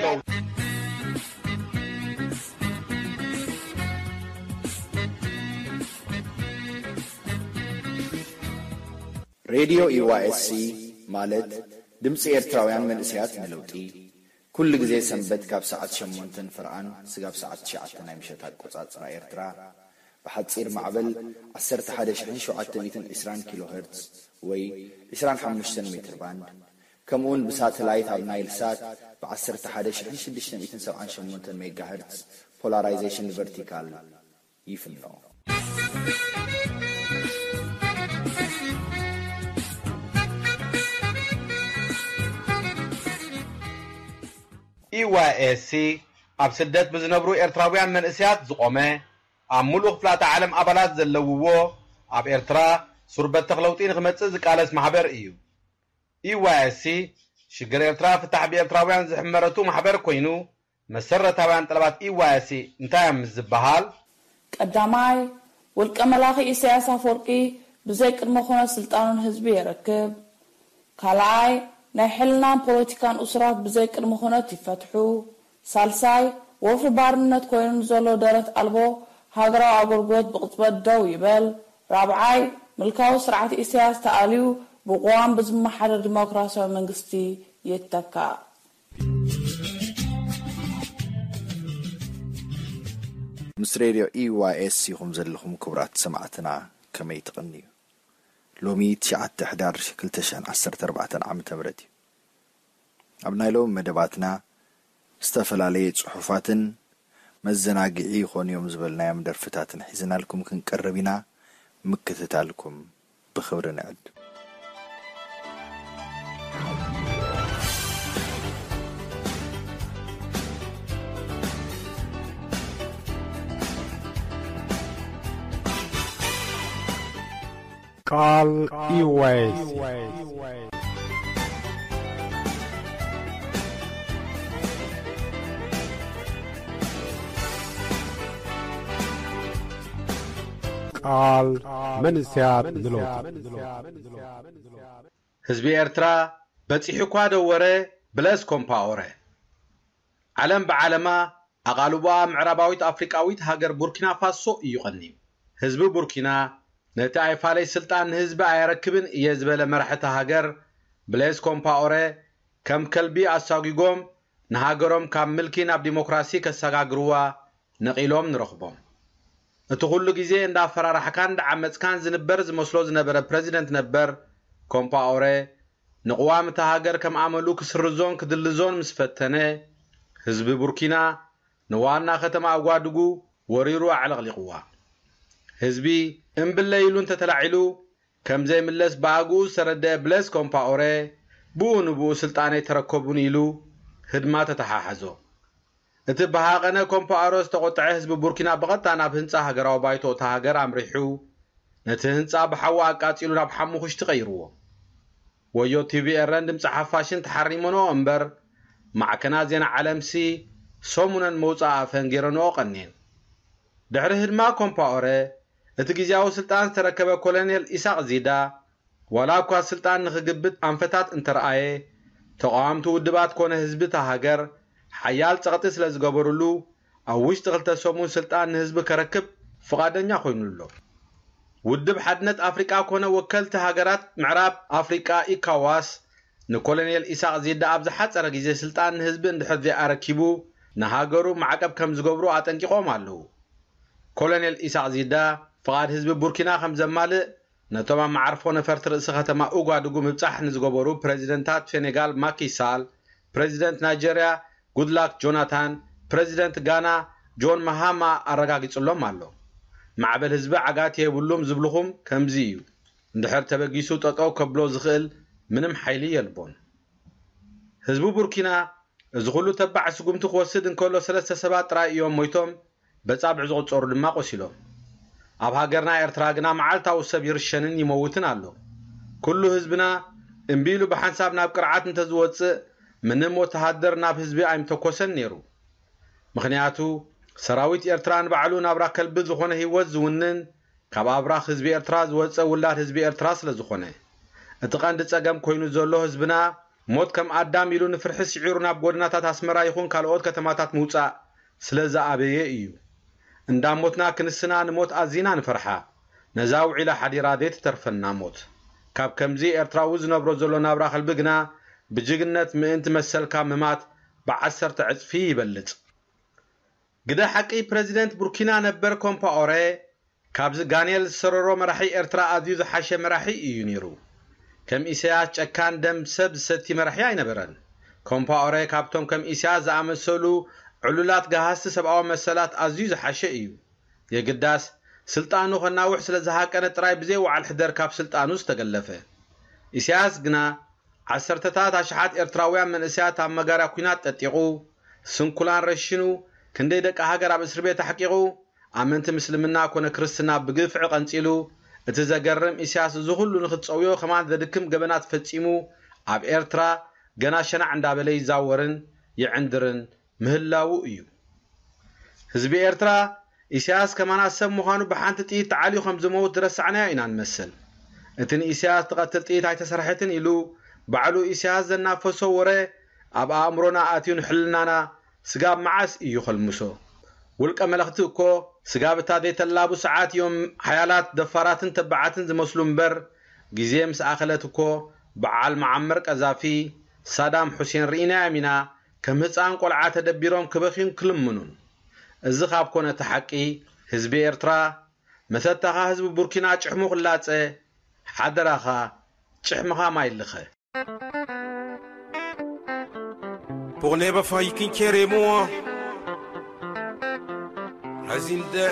ሬድዮ ኢዋኤስሲ ማለት ድምፂ ኤርትራውያን መንእሰያት ንለውጢ፣ ኩሉ ግዜ ሰንበት ካብ ሰዓት ሸሞንተን ፍርቓን ስጋብ ሰዓት ትሽዓተ ናይ ምሸት ኣቆጻጽራ ኤርትራ፣ ብሓጺር ማዕበል ዓሰርተ ሓደ ሺሕን ሸውዓተ ሚእትን ዕስራን ኪሎ ሄርትዝ ወይ ዕስራን ሓሙሽተን ሜትር ባንድ፣ ከምኡውን ብሳተላይት ኣብ ናይል ሳት ብ ዓሰርተ ሓደ ሺሕን ሽዱሽተ ሚእትን ሰብዓን ሸሞንተን ሜጋ ሄርትዝ ፖላራይዜሽን ቨርቲካል ይፍኖ። ኢዋይኤስሲ ኣብ ስደት ብዝነብሩ ኤርትራውያን መንእሰያት ዝቖመ፣ ኣብ ምሉእ ክፍላተ ዓለም ኣባላት ዘለውዎ፣ ኣብ ኤርትራ ሱር በተኽ ለውጢ ንኽመጽእ ዝቃለስ ማሕበር እዩ። ኢዋይኤስሲ ሽግር ኤርትራ ፍታሕ ብኤርትራውያን ዝሕመረቱ ማሕበር ኮይኑ፣ መሰረታውያን ጠለባት ኢዋይኤስሲ እንታይ እዮም ምስ ዝበሃል? ቀዳማይ፣ ውልቀ መላኺ ኢሳያስ ኣፈወርቂ ብዘይ ቅድመ ኩነት ስልጣኑ ንህዝቢ የረክብ። ካልኣይ፣ ናይ ሕልናን ፖለቲካን እሱራት ብዘይ ቅድመ ኩነት ይፈትሑ። ሳልሳይ፣ ወፍሪ ባርነት ኮይኑ ንዘሎ ደረት ኣልቦ ሃገራዊ ኣገልግሎት ብቕጽበት ደው ይበል። ራብዓይ፣ ምልካዊ ስርዓት ኢሳያስ ተኣልዩ ብቅዋም ብዝመሓደር ዲሞክራሲያዊ መንግስቲ ይተካእ። ምስ ሬድዮ ኢዋይኤስ ኢኹም ዘለኹም ክቡራት ሰማዕትና፣ ከመይ ትቕንዩ? ሎሚ ትሽዓተ ሕዳር ክልተ ሽሕን ዓሰርተ ኣርባዕተን ዓመተ ምህረት እዩ። ኣብ ናይ ሎሚ መደባትና ዝተፈላለየ ጽሑፋትን መዘናግዒ ይኾኑ እዮም ዝበልናዮም ደርፍታትን ሒዝናልኩም ክንቀርብ ኢና። ምክትታልኩም ብኽብሪ ንዕድም። ቃል ኢወይስ ቃል መንእሰያት ንለውጢ። ህዝቢ ኤርትራ በጺሑ እኳ ደወረ፣ ብለስ ኮምፓኦረ። ዓለም ብዓለማ ኣቓልቦኣ ምዕራባዊት ኣፍሪቃዊት ሃገር ቡርኪና ፋሶ እዩ ቀንዩ። ህዝቢ ቡርኪና ነቲ ኣይፋለይ ስልጣን ንህዝቢ ኣየረክብን እየ ዝበለ መራሒ እታ ሃገር ብሌዝ ኮምፓኦረ ከም ከልቢ ኣሳጒጎም ንሃገሮም ካብ ምልኪ ናብ ዲሞክራሲ ከሰጋግርዋ ነቒሎም ንረኽቦም። እቲ ኩሉ ግዜ እንዳፈራራሕካን እንዳዓመጽካን ዝንበር ዝመስሎ ዝነበረ ፕረዚደንት ነበር ኮምፓኦረ ንቕዋም እታ ሃገር ከም ኣመሉ ክስርዞን ክድልዞን ምስ ፈተነ፣ ህዝቢ ቡርኪና ንዋና ከተማ ኣጓድጉ ወሪሩ ኣዕለቕሊቕዋ። ህዝቢ እምብለ ኢሉ እንተተላዒሉ ከም ዘይምለስ ብኣግኡ ዝተረደአ ብለስ ኮምፓኦረ ብኡ ንብኡ ስልጣነይ ተረከቡኒ ኢሉ ህድማ ተተሓሓዞ። እቲ ብሃቐነ ኮምፓኦረ ዝተቖጥዐ ህዝቢ ቡርኪና ብቐጥታ ናብ ህንጻ ሃገራዊ ባይቶ እታ ሃገር ኣምሪሑ ነቲ ህንጻ ብሓዊ ኣቃጺሉ ናብ ሓሙኽሽቲ ቀይርዎ። ወዮ ቲቪ ኤረን ድምጺ ሓፋሽን ተሓሪመንኦ እምበር ማዕከናት ዜና ዓለምሲ ሰሙነን መውጽኣ ኣፈን ገይረንኦ ቀንየን። ድሕሪ ህድማ ኮምፓኦረ እቲ ግዝያዊ ስልጣን ዝተረከበ ኮሎኔል ኢሳቕ ዚዳ ዋላ እኳ ስልጣን ንኽግብት ኣንፈታት እንተረኣየ ተቓወምቲ ውድባት ኮነ ህዝቢ እታ ሃገር ሓያል ጸቕጢ ስለ ዝገበሩሉ ኣብ ውሽጢ ክልተ ሰሙን ስልጣን ንህዝቢ ከረክብ ፍቓደኛ ኮይኑሎ። ውድብ ሓድነት ኣፍሪቃ ኮነ ወከልቲ ሃገራት ምዕራብ ኣፍሪቃ ኢካዋስ ንኮሎኔል ኢሳቕ ዚዳ ኣብ ዝሓጸረ ግዜ ስልጣን ንህዝቢ እንድሕር ዘይኣረኪቡ ንሃገሩ ማዕቀብ ከም ዝገብሩ ኣጠንቂቖም ኣለዉ። ኮሎኔል ኢሳቕ ዚዳ ፍቓድ ህዝቢ ቡርኪና ከም ዘማልእ ነቶም ኣብ መዓርፎ ነፈርቲ ርእሲ ከተማ ኡጓዱጉ ምብጻሕ ንዝገበሩ ፕረዚደንታት ሴኔጋል ማኪ ሳል፣ ፕረዚደንት ናይጀርያ ጉድላክ ጆናታን፣ ፕረዚደንት ጋና ጆን ማሃማ ኣረጋጊጹሎም ኣሎ። ማዕበል ህዝቢ ዓጋት የብሉም ዝብልኹም ከምዚ እዩ። እንድሕር ተበጊሱ ጠጠው ከብሎ ዝኽእል ምንም ሓይሊ የልቦን። ህዝቢ ቡርኪና እዚ ኩሉ ተባዕ ስጉምቲ ክወስድ እንከሎ ሰለስተ ሰባት ጥራይ እዮም ሞይቶም፣ በጻብዕ ዝቑጸሩ ድማ ቆሲሎም። ኣብ ሃገርና ኤርትራ ግና መዓልታዊ ሰብ ይርሸንን ይመውትን ኣሎ። ኩሉ ህዝብና እምቢ ኢሉ ብሓንሳብ ናብ ቅርዓት እንተዝወጽእ ምንም ወተሃደር ናብ ህዝቢ ኣይምተኮሰን ነይሩ። ምኽንያቱ ሰራዊት ኤርትራ ንባዕሉ ናብራ ከልቢ ዝኾነ ህይወት ዝውንን ካብ ኣብራኽ ህዝቢ ኤርትራ ዝወጸ ውላድ ህዝቢ ኤርትራ ስለ ዝኾነ። እቲ ቀንዲ ጸገም ኮይኑ ዘሎ ህዝብና ሞት ከም ኣዳም ኢሉ ንፍርሒ ስዒሩ ናብ ጎደናታት ኣስመራ ይኹን ካልኦት ከተማታት ምውጻእ ስለ ዝኣበየ እዩ። እንዳ ሞትና ክንስና ንሞት ኣዚና ንፈርሓ። ነዛ ውዒላ ሓዲራ ዘይትተርፈና ሞት። ካብ ከምዚ ኤርትራዊ ዝነብሮ ዘሎ ናብራ ከልቢ ግና ብጅግነት ምእንቲ መሰልካ ምማት ብዓሰርተ ዕጽፊ ይበልጽ። ግደ ሓቂ ፕረዚደንት ቡርኪና ነበር ኮምፓኦረ ካብዚ ጋኔል ዝሰረሮ መራሒ ኤርትራ ኣዝዩ ዝሓሸ መራሒ እዩ ነይሩ። ከም ኢሳያስ ጨካን ደም ሰብ ዝሰቲ መራሒ ኣይነበረን። ኮምፓኦረ ካብቶም ከም ኢሳያስ ዝኣመሰሉ ዕሉላት ገሃስቲ ሰብኣዊ መሰላት ኣዝዩ ዝሓሸ እዩ። የግዳስ ስልጣኑ ከናውሕ ስለ ዝሃቀነ ጥራይ ብዘይ ወዓል ሕደር ካብ ስልጣኑ ዝተገለፈ። ኢሳያስ ግና ዓሰርተታት ኣሽሓት ኤርትራውያን መንእሰያት ኣብ መጋርያ ኲናት ጠጢቑ፣ ስንኩላን ረሺኑ፣ ክንደይ ደቂ ሃገር ኣብ እስሪ ቤት ኣሕቂቑ፣ ኣመንቲ ምስልምና ኮነ ክርስትና ብግፍዒ ቀንጺሉ፣ እቲ ዘገርም ኢሳያስ እዚ ኩሉ ንኽትጸውዮ ከማን ዘድክም ገበናት ፈጺሙ ኣብ ኤርትራ ገና ሸናዕ እንዳበለ ይዛወርን ይዕንድርን ምህላዉ እዩ። ህዝቢ ኤርትራ ኢሳያስ ከማና ሰብ ምዃኑ ብሓንቲ ጥይት ተዓልዩ ከም ዝመውት ዝረሳዕናዮ ኢና ንመስል። እቲ ንኢሳያስ ትቐትል ጥይት ኣይተሰርሐትን ኢሉ ባዕሉ ኢሳያስ ዘናፈሶ ወረ ኣብ ኣእምሮና ኣትዩ ንሕልናና ስጋብ መዓስ እዩ ከልምሶ? ውልቀ መለኽቲ እኮ ስጋብ እታ ዘይተላቡ ሰዓት እዮም ሓያላት ደፋራትን ተባዓትን ዝመስሉ እምበር ግዜ ምስ ኣኸለት እኮ በዓል መዓመር ቀዛፊ፣ ሳዳም ሑሴን ርኢናዮም ኢና ከም ህጻን ቆልዓ ተደቢሮም ክበኽዩን ክልምኑን። እዚ ካብ ኮነ እቲ ሓቂ ህዝቢ ኤርትራ መሰታኻ ህዝቢ ቡርኪና ጭሕሙ ክላጸ ሓደራኻ ጭሕምኻ ማይ ልኸ። Pour ne pas faire qu'un kéré moi. Azinde.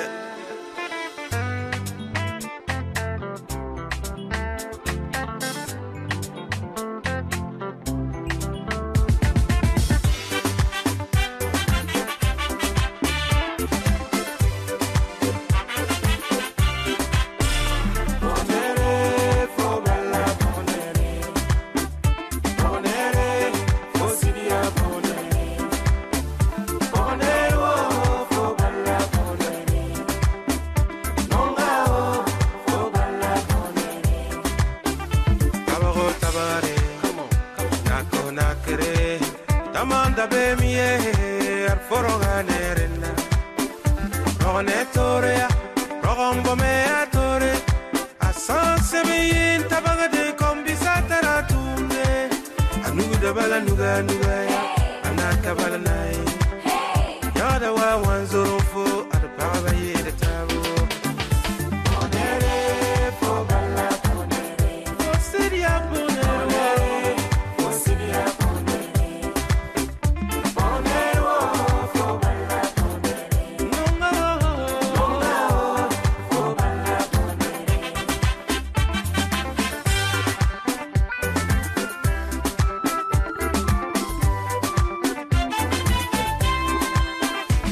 Tamanda be mi ye arforoga nerena. Rogane torea, rogombo me atore. Asanse me yin tabaga de kombi satara tunde. Anuda bala nuga nuga ya, anata bala nai. Yada wa wanzoro fo, adababa ye de tabo. Bonere fo bala bonere. Fo sidia bonere. Fo sidia bonere.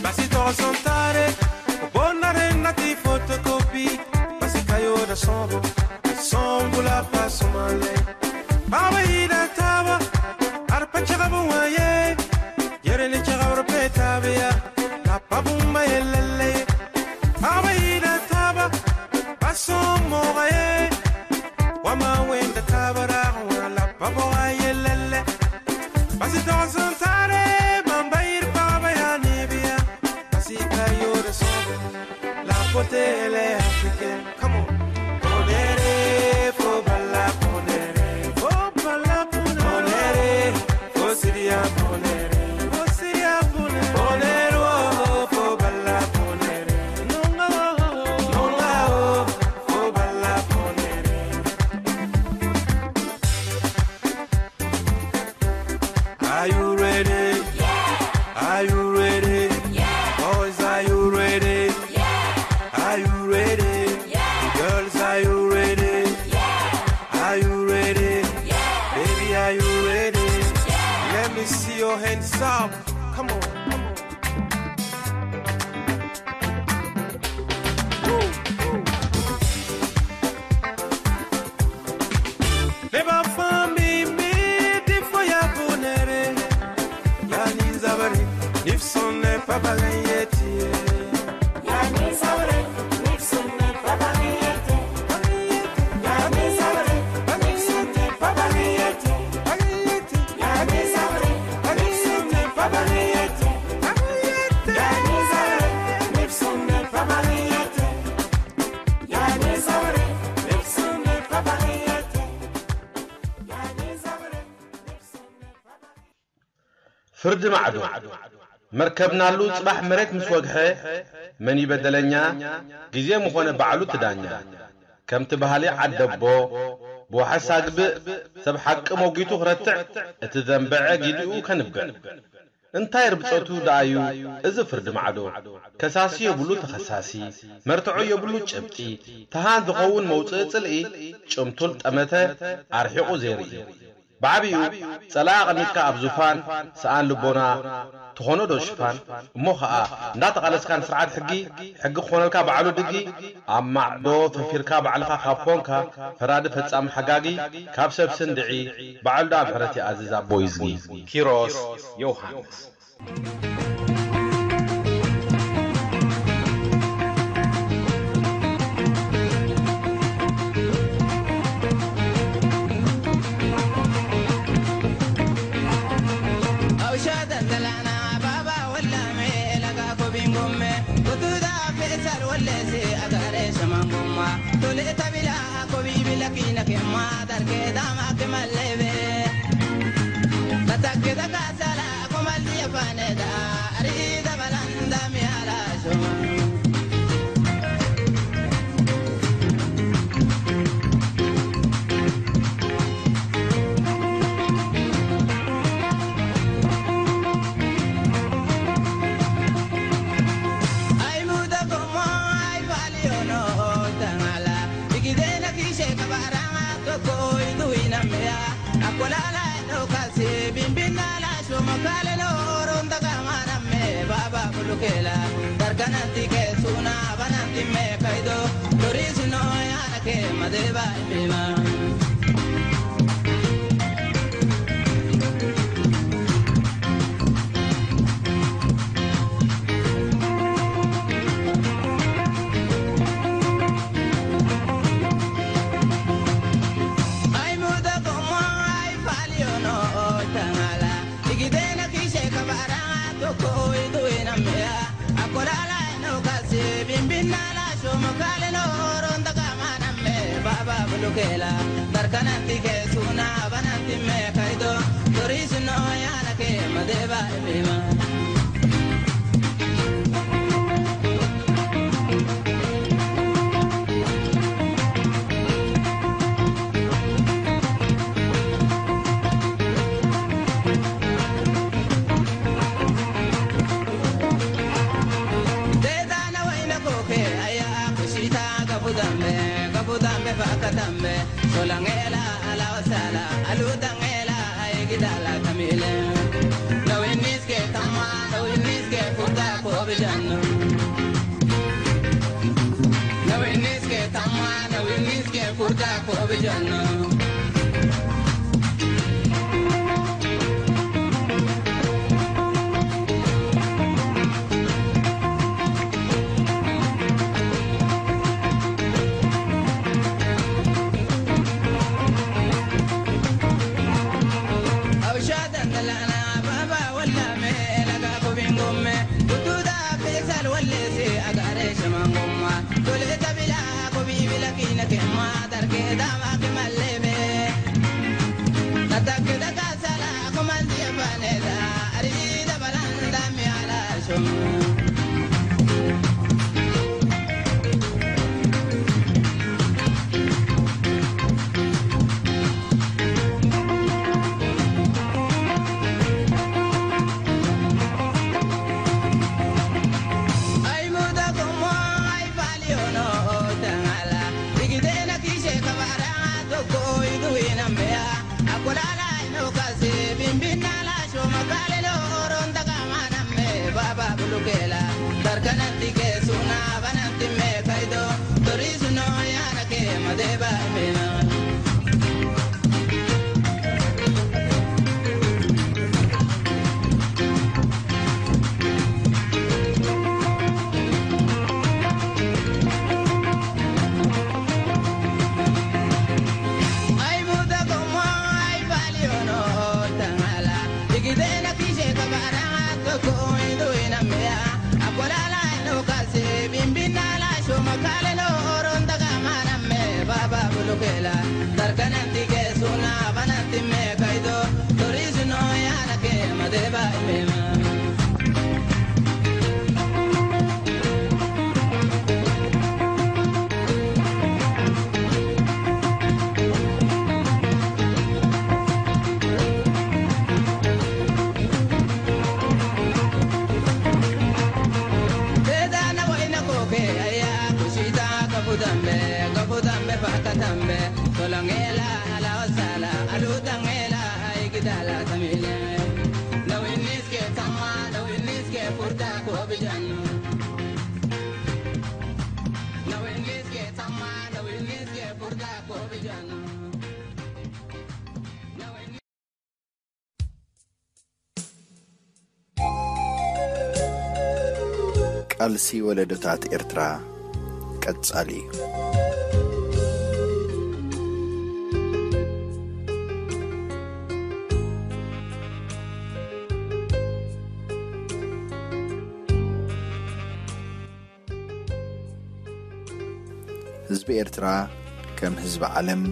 Basi to sontare, bonare nati photocopy. Basi kayo da sombo, sombo la pasomale. Baba ida taba, arpa chagabu waye. Yerele chagabra petabiya, la pabumba yelele. Baba ida taba, paso mogaye. Wama wenda tabara, la pabo yelele. Basi to sontare, bamba ir baba ya nibia. Basi kayo da sombo. La potele africaine. Come on. Bonere, fo bala bonere. Fo bala bonere. Bonere, fo siria bonere. Fo siria bonere. Bonere, oh, fo bala bonere. Nonga, oh, nonga, oh, fo bala bonere. Are you ready? Yeah. Are you ready? Yeah. Boys, are you ready? Yeah. Are you ready? ፍርዲ ማዕዶ። መርከብናሉ ጽባሕ መሬት ምስ ወግሐ፣ መን ይበደለኛ? ግዜ ምኾነ ባዕሉ ትዳኛ። ከምቲ ባህሊ ዓደቦ፣ ብዋሕስ ኣግብእ፣ ሰብ ሓቂ ሞጊቱ ክረትዕ፣ እቲ ዘንበዐ ጊዲኡ ከንብዕ። እንታይ ርብጸቱ ደኣዩ እዚ ፍርዲ ማዕዶ? ከሳሲ የብሉ ተኸሳሲ፣ መርትዖ የብሉ ጭብጢ፣ ተሃን ዝኸውን መውጽኢ ጽልኢ፣ ጭምቱል ጠመተ ኣርሒቑ ዜርኢ። ብዓቢኡ ጸላኢ ኣቐሚጥካ ኣብ ዙፋን፣ ሰኣን ልቦና ትኾኖ ዶ ሽፋን? እሞ ኸኣ እንዳተቓለስካ ንስርዓት ሕጊ፣ ሕጊ ክኾነልካ ባዕሉ ድጊ፣ ኣብ ማዕዶ ፈፊርካ ባዕልኻ ካብ ኮንካ፣ ፈራዲ ፈጻሚ ሓጋጊ፣ ካብ ሰብ ስንድዒ፣ ባዕሉ ደኣ ምሕረት ይኣዝዝ ኣቦ ይዝጊ። ኪሮስ ዮሃንስ። Tambe, gofu tambe, faka tambe, solangela, ala osala, alu tangela, aigidala tamile. No iniske tama, no iniske furta ko bijanu. No iniske tama, no iniske furta ko bijanu. No ቃልሲ ወለዶታት ኤርትራ ቀጻሊ እዩ። ህዝቢ ኤርትራ ከም ህዝቢ ዓለም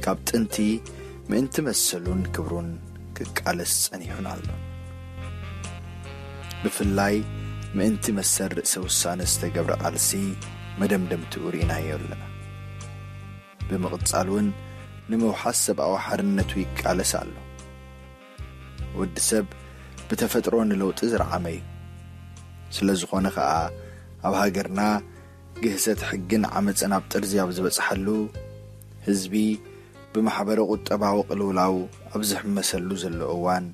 ካብ ጥንቲ ምእንቲ መሰሉን ክብሩን ክቃለስ ጸኒሑን ኣሎ። ብፍላይ ምእንቲ መሰል ርእሰ ውሳነ ዝተገብረ ቃልሲ መደምደምትኡ ርኢናዮ ኣለና። ብምቕጻል እውን ንምውሓስ ሰብኣዊ ሓርነቱ ይቃለስ ኣሎ። ወዲ ሰብ ብተፈጥሮ ንለውጢ ዝረዓመ እዩ። ስለ ዝኾነ ኸኣ ኣብ ሃገርና ግህሰት ሕግን ዓመጽን ኣብ ጥርዚ ኣብ ዝበጽሓሉ፣ ህዝቢ ብማሕበረ ቁጠባዊ ቅልውላው ኣብ ዝሕመሰሉ ዘሎ እዋን፣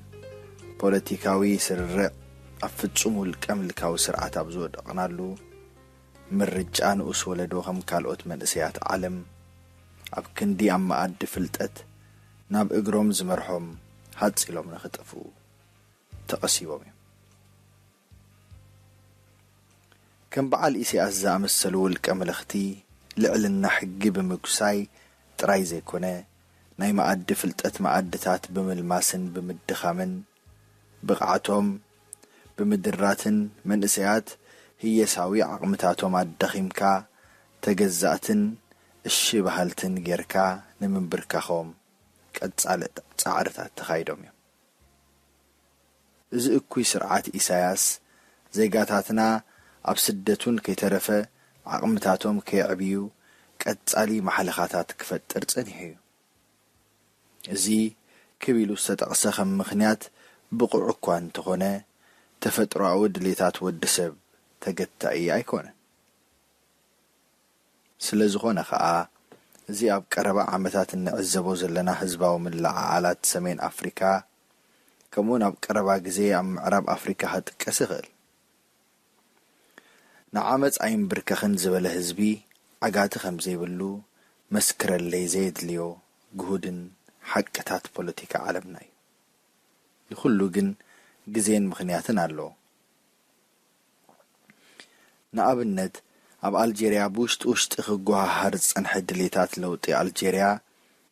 ፖለቲካዊ ስርርዕ ኣብ ፍጹም ውልቀ ምልካዊ ስርዓት ኣብ ዝወደቕናሉ፣ ምርጫ ንኡስ ወለዶ ከም ካልኦት መንእሰያት ዓለም ኣብ ክንዲ ኣብ መኣዲ ፍልጠት ናብ እግሮም ዝመርሖም ሃጽ ኢሎም ንኽጠፍኡ ተቐሲቦም እዮም። ከም በዓል ኢሳያስ ዝኣመሰሉ ውልቀ መለኽቲ ልዕልና ሕጊ ብምጉሳይ ጥራይ ዘይኮነ፣ ናይ መኣዲ ፍልጠት መኣድታት ብምልማስን ብምድኻምን፣ ብቕዓቶም ብምድራትን መንእሰያት ህየሳዊ ዓቕምታቶም ኣዳኺምካ፣ ተገዛእትን እሺ በሃልትን ጌርካ ንምንብርካኾም ቀጻሊ ጻዕርታት ተኻይዶም እዮም። እዚ እኩይ ስርዓት ኢሳያስ ዜጋታትና ኣብ ስደት እውን ከይተረፈ ዓቕምታቶም ከየዕብዩ ቀጻሊ ማሕለኻታት ክፈጥር ጸኒሑ እዩ። እዚ ክብ ኢሉ ዝተጠቕሰ ከም ምኽንያት ብቑዕ እኳ እንተኾነ፣ ተፈጥሮኣዊ ድሌታት ወዲ ሰብ ተገታኢ ኣይኮነን። ስለ ዝኾነ ኸኣ፣ እዚ ኣብ ቀረባ ዓመታት እንዕዘቦ ዘለና ህዝባዊ ምልዕዓላት ሰሜን ኣፍሪካ፣ ከምኡውን ኣብ ቀረባ ግዜ ኣብ ምዕራብ ኣፍሪካ ክጥቀስ ይኽእል። ንዓመጽ ኣይንብርከኽን ዝበለ ህዝቢ ዓጋቲ ከም ዘይብሉ መስክረለይ ዘየድልዮ ግሁድን ሓቅታት ፖለቲካ ዓለምና እዩ። ንኹሉ ግን ግዜን ምኽንያትን ኣለዎ። ንኣብነት፣ ኣብ ኣልጀርያ ብውሽጢ ውሽጢ ክጓሃሃር ዝጸንሐ ድሌታት ለውጢ ኣልጀርያ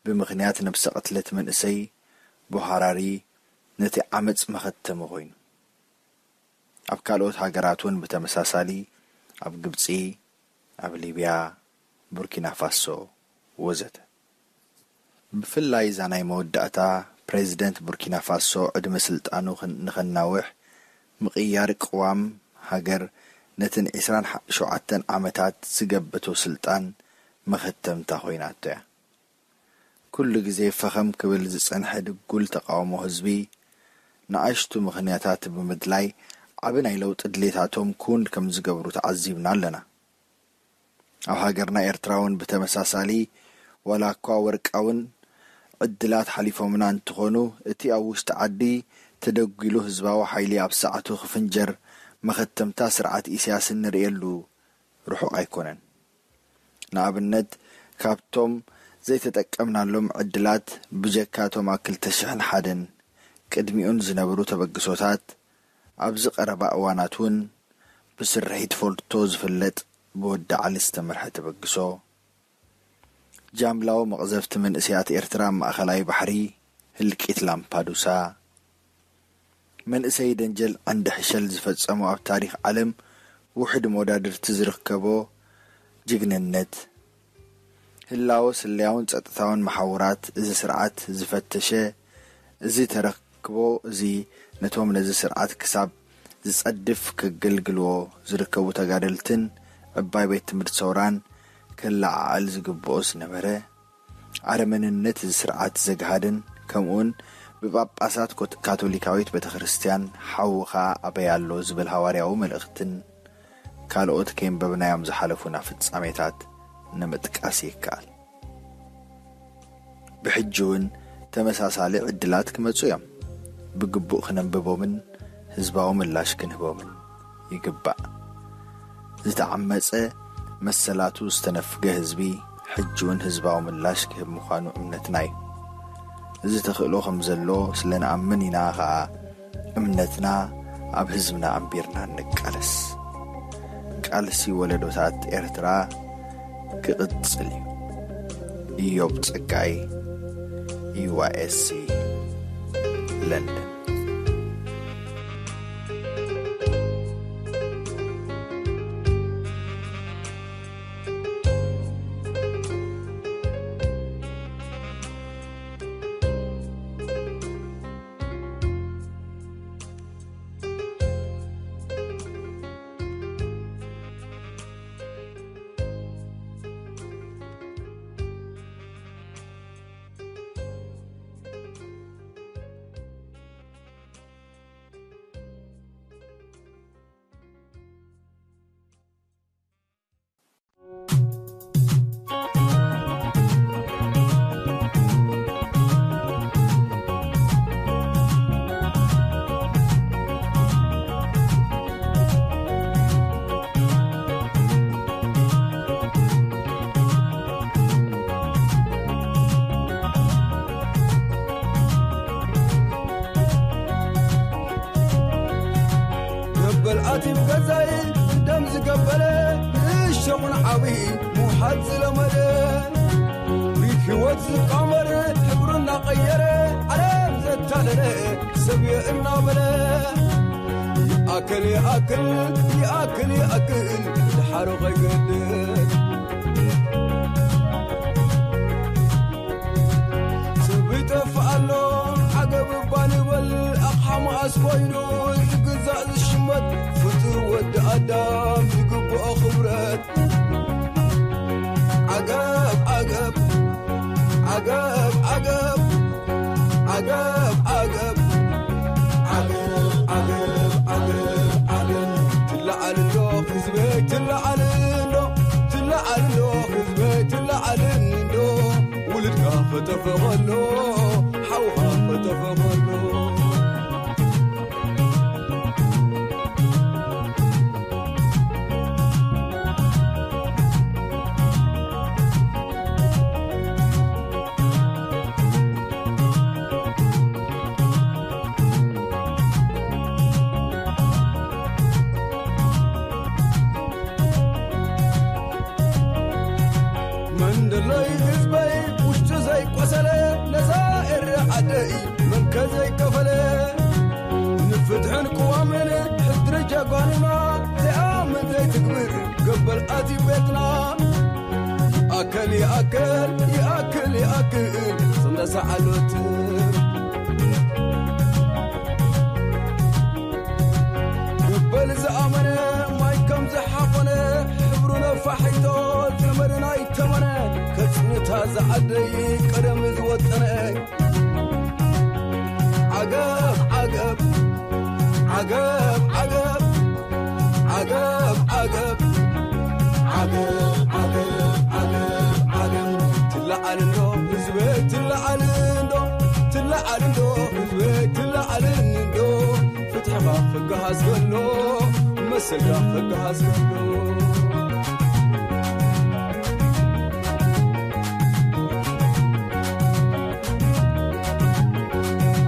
ብምኽንያት ነብሰ ቅትለት መንእሰይ ቦሃራሪ ነቲ ዓመጽ መኸተሚ ኮይኑ። ኣብ ካልኦት ሃገራት እውን ብተመሳሳሊ ኣብ ግብጺ፣ ኣብ ሊብያ፣ ቡርኪና ፋሶ ወዘተ። ብፍላይ እዛ ናይ መወዳእታ ፕሬዚደንት ቡርኪና ፋሶ ዕድመ ስልጣኑ ክን-፣ ንኸናውሕ ምቕያር ቅዋም ሃገር ነትን ዒስራን ሸውዓተን ዓመታት ዝገበቶ ስልጣን መኸተምታ ኮይናቶ እያ። ኩሉ ግዜ ፈኸም ክብል ዝጸንሐ ድጉል ተቓውሞ ህዝቢ፣ ንኣሽቱ ምኽንያታት ብምድላይ ዓቢ ናይ ለውጢ ድሌታቶም ኩን ከም ዝገብሩ ተዓዚብና ኣለና። ኣብ ሃገርና ኤርትራ እውን ብተመሳሳሊ፣ ዋላ እኳ ወርቃውን ዕድላት ሓሊፎምና እንትኾኑ፣ እቲ ኣብ ውሽጢ ዓዲ ተደጒሉ ህዝባዊ ሓይሊ ኣብ ሰዓቱ ክፍንጀር መኸተምታ ስርዓት ኢሳያስ እንርእየሉ ርሑቕ ኣይኮነን። ንኣብነት፣ ካብቶም ዘይተጠቀምናሎም ዕድላት፣ ብጀካ እቶም ኣብ ክልተ ሽሕን ሓደን ቅድሚኡን ዝነበሩ ተበግሶታት፣ ኣብዚ ቀረባ እዋናት እውን ብስርሒት ፎልቶ ዝፍለጥ ብወዲ ዓሊ ዝተመርሐ ተበግሶ፣ ጃምላዊ መቕዘፍቲ መንእሰያት ኤርትራ ኣብ ማእኸላይ ባሕሪ፣ ህልቂት ላምፓዱሳ፣ መንእሰይ ደንጀል ዓንዲ ሕሸል ዝፈጸሞ ኣብ ታሪኽ ዓለም ውሑድ መወዳድርቲ ዝርከቦ ጅግንነት፣ ህላወ ስለያውን ጸጥታውን መሓውራት እዚ ስርዓት ዝፈተሸ፣ እዚ ተረክቦ እዚ ነቶም ነዚ ስርዓት ክሳብ ዝጸድፍ ከገልግልዎ ዝርከቡ ተጋደልትን ዕባይ ቤት ትምህርቲ ሰውራን ከለዓዕል ዝግብኦ ዝነበረ፣ ኣረመንነት እዚ ስርዓት ዘግሃድን፣ ከምኡውን ብጳጳሳት ኮት-፣ ካቶሊካዊት ቤተ ክርስቲያን ሓውኻ ኣበይ ኣሎ ዝብል ሃዋርያዊ መልእኽትን ካልኦት ከየንበብናዮም ዝሓለፉና ፍጻሜታት ንምጥቃስ ይከኣል። ብሕጂ እውን ተመሳሳሊ ዕድላት ክመጹ እዮም። ብግቡእ ክነንብቦምን ህዝባዊ ምላሽ ክንህቦምን ይግባእ። ዝተዓመጸ መሰላቱ ዝተነፍገ ህዝቢ ሕጂ እውን ህዝባዊ ምላሽ ክህብ ምዃኑ እምነትና እዩ። እዚ ተኽእሎ ከም ዘሎ ስለ ንኣምን ኢና ኸኣ እምነትና ኣብ ህዝብና ኣንቢርና ንቃለስ። ቃልሲ ወለዶታት ኤርትራ ክቕጽል እዩ። ኢዮብ ጸጋይ፣ ዩ ኤስ ሲ፣ ለንደን። ገበል ኣቲብ ገዛይ ደም ዝገበረ ንእሽቶ ኹን ዓብዪ ምውሓጥ ዝለመደ፣ ብህይወት ዝቃመር ሕብሩ እናቐየረ ዓለም ዘታለለ ሰብ እየ እናበለ፣ ይኣክል ይኣክል ይኣክል ይኣክል ድሓሩ ከይገድል። ሰብ ይጠፍእ ኣሎ ዓገብ እባ ንበል፣ ኣቕሓ መኣስ ኮይኑ ዝግዛእ ዝሽመት ፍጡር ወዲ ኣዳም ዝግብኦ ክብረት። ዓገብ ዓገብ ዓገብ ዓገብ ዓገብ ዓገብ ዓገብ ዓገብ ዓገብ ዓገብ ትለዓል እንዶ ህዝበይ ትለዓል እንዶ ትለዓል እንዶ ህዝበይ ትለዓል እንዶ ውልድካ ከተፈቐሎ ሓውኻ ከተፈቐሎ። መንደለይ ህዝበይ ውሽጡ ዘይቆሰለ ነዛ ኤረ ዓደይ መንከ ዘይከፈለ ንፍትሕን ቅዋምን ሕድሪ ጀጋኑና ዘይኣምን ዘይትግብር ገበል ኣቲ ቤትና ይኣከል ይኣከል ይኣከል ይኣከል ስንደሳ ዓሎት ገበል ዝኣመነ ማይ ከም ዝሓቆነ ሕብሩ ነፋሒቶ ዘመድና ይተመነ ከጽንታ ዝዓደይ ቀደም ዝወጠነ ዓገብ ዓገብ ዓገብ ዓገብ ዓገብ ዓገብ ዓገብ ዓገብ ዓገብ ዓገብ ትለዓል እንዶ ህዝበይ ትለዓል እንዶ ትለዓል እንዶ ህዝበይ ትለዓል እንዶ ፍትሕኻ ክገሃስ ከሎ መሰልካ ክገሃስ ከሎ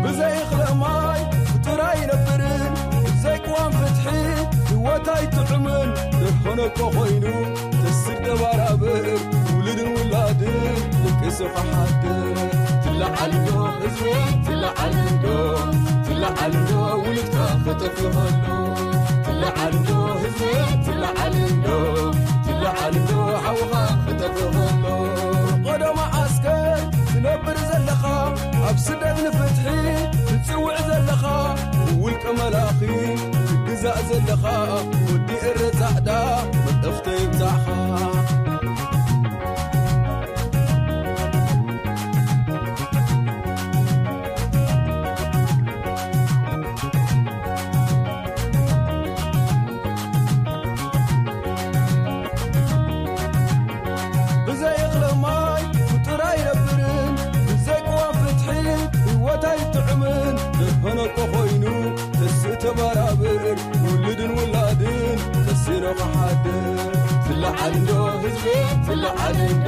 ብዘይ እኽለ ማይ ፍጡር ኣይነብርን ብዘይ ቅዋም ፍትሒ ህይወት ኣይጥዕምን ደርሆነ እኮ ኮይኑ ተስር ደባራብር ውሉድን ውላድን ደቂ ስኻ ሓድር ትለዓል እንዶ ህዝቢ ትለዓል እንዶ ትለዓል እንዶ ውሉድካ ክጠፍእ ከሎ ትለዓል እንዶ ህዝቢ ትለዓል እንዶ ትለዓል እንዶ ሓውኻ ክጠፍእ ከሎ ቀደማ ዓስከር ትነብር ዘለኻ ኣብ ስደት ንፍትሒ ትጽውዕ ዘለኻ ብውልቀ መላኺ ትግዛእ ዘለኻ ወዲ ኤረ ጻዕዳ መጠፍተ ይብዛዕኻ ትለዓል እንዶ ህዝቢ፣ ትለዓል እንዶ፣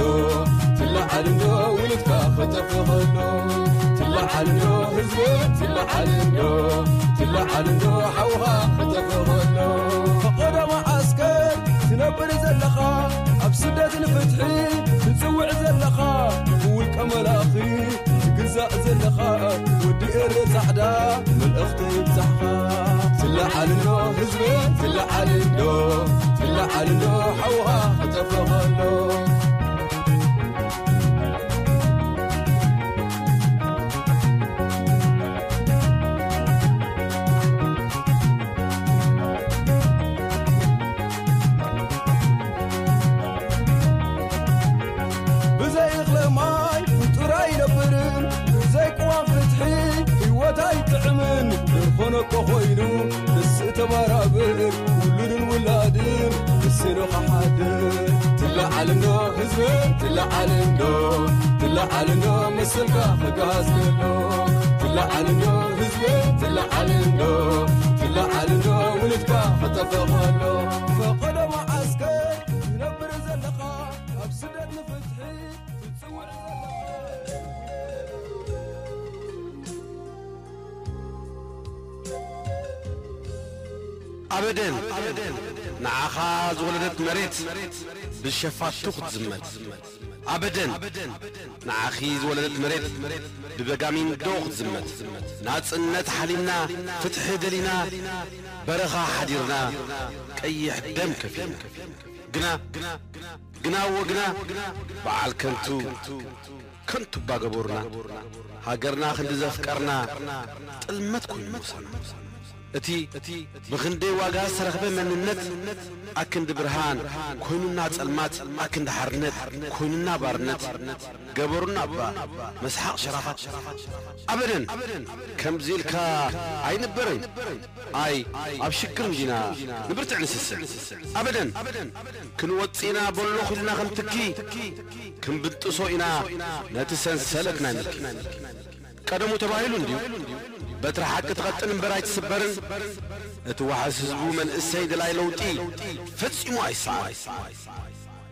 ትለዓል እንዶ ውልድካ ክጠፍእ ከሎ። ትለዓል እንዶ ህዝቢ፣ ትለዓል እንዶ፣ ትለዓል እንዶ ሓውኻ ክጠፍእ ከሎ። ፈቐዶ መዓስከር ትነብር ዘለኻ፣ ኣብ ስደት ንፍትሒ ትጽውዕ ዘለኻ፣ ብውልቀ መላኺ ትግዛእ ዘለኻ፣ ወዲ ኤረ ጻዕዳ መልእኽቲ ይብጻሕኻ። ትለዓል እንዶ ህዝቢ፣ ትለዓል እንዶ፣ ትለዓል እንዶ ሓውኻ ክጠፍእ ከሎ። ብዘይ እኽለ ማይ ፍጡር ኣይነብርን፣ ብዘይ ቅዋም ፍትሒ ህይወት ኣይጥዕምን። ደርኾነ እኮ ኮይኑ ንስእ ተባራብር፣ ውሉድን ውላድን ንስኖ ክሓድር። ትለዓል እንዶ ህዝቢ፣ ትለዓል እንዶ፣ ትለዓል እንዶ መሰልካ ክጋዝ ከሎ። ትለዓል እንዶ ህዝቢ፣ ትለዓል እንዶ፣ ትለዓል እንዶ ውልድካ ክጠፍእ ከሎ። ፈቐዶ መዓስከር ትነብር ዘለኻ፣ ኣብ ስደት ንፍትሒ ትጽውዕ ዘለኻ። ኣበደን ንዓኻ ዝወለደት መሬት ብሸፋቱ ክትዝመት። ኣበደን ንዓኺ ዝወለደት መሬት ብበጋሚንዶ ክትዝመት። ናጽነት ሓሊምና፣ ፍትሒ ደሊና፣ በረኻ ሓዲርና፣ ቀይሕ ደም ከፊልና። ግና፣ ግና ወግና በዓል ከንቱ፣ ከንቱ እባ ገበሩና። ሃገርና ክንዲ ዘፍቀርና ጥልመት ኮይኑ ምሳና። እቲ ብኽንደይ ዋጋ ዝተረኽበ መንነት ኣክንዲ ብርሃን ኮይኑና ጸልማት፣ ኣክንዲ ሓርነት ኮይኑና ባርነት። ገበሩና እባ መስሓቕ ሸራፋት። ኣበደን ከምዚ ኢልካ ኣይንበርን። ኣይ ኣብ ሽግር እንዲና ንብርትዕ ንስስዕ። ኣበደን ክንወጽእ ኢና በሎ ኹልና ከም ትኪ ክንብጥሶ ኢና ነቲ ሰንሰለት ናይ ምልኪ። ቀደሙ ተባሂሉ እንድዩ በትሪ ሓቂ ትቐጥን እምበር ኣይትስበርን። እቲ ዋሕስ ህዝቡ መንእሰይ ደላይ ለውጢ ፈጺሙ ኣይሰዓርን።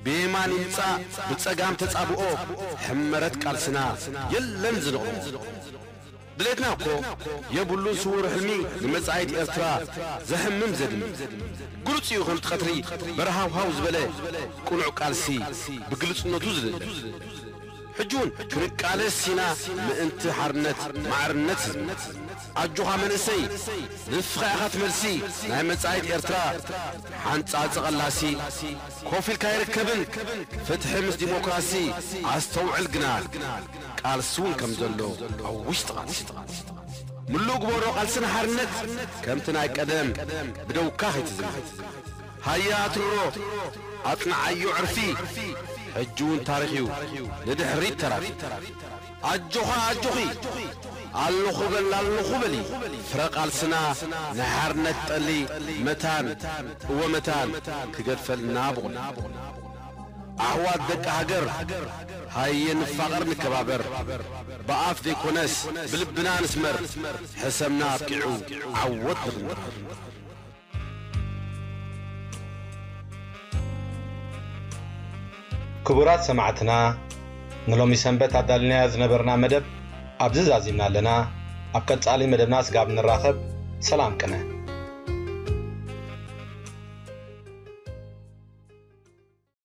ብየማን ይምጻእ ብጸጋም ተጻብኦ ሕመረት ቃልስና የለን ዝንቕሞ። ድሌትና እኮ የብሉን ስዉር ሕልሚ ንመጻኢት ኤርትራ ዘሕምም ዘድምም። ግሉጽ እዩ ከምቲ ቀትሪ በረሃውሃው ዝበለ ቅኑዕ ቃልሲ ብግልጽነቱ ዝልለ። ሕጂ እውን ክንቃለስ ኢና ምእንቲ ሓርነት ማዕርነት ህዝቢ። ኣጆኻ መንእሰይ ንስኻ ኢኻ እቲ መልሲ ናይ መጻኢት ኤርትራ ሓንጻጺ ቀላሲ። ኮፍ ኢልካ ኣይርከብን ፍትሒ ምስ ዲሞክራሲ። ኣስተውዕል ግና ቃልሲ እውን ከም ዘሎ ኣብ ውሽጢ ቃልሲ። ምሉእ ግበሮ ቃልስና ሓርነት ከምቲ ናይ ቀደም ብደውካ ከይትዝምት። ሃያ ኣትርሮ ኣጽንዓዮ ዕርፊ ሕጂ እውን ታሪኽ እዩ ንድሕሪት ተራፊ። ኣጆኻ ኣጆኺ ኣለኹ በል ኣለኹ በሊ። ፍረ ቃልስና ናይ ሓርነት ጠሊ መታን እወ መታን ክገድፈልና ብቑል። ኣሕዋት ደቂ ሃገር ሃየ ንፋቐር ንከባበር። ብኣፍ ዘይኮነስ ብልብና ንስመር። ሕሰምና ኣብቂዑ ዓወት ንኽንበር። ክቡራት ሰማዕትና ንሎሚ ሰንበት ኣዳልናዮ ዝነበርና መደብ ኣብዚ ዛዚምና ኣለና። ኣብ ቀጻሊ መደብና ስጋብ ንራኸብ ሰላም ቅነ።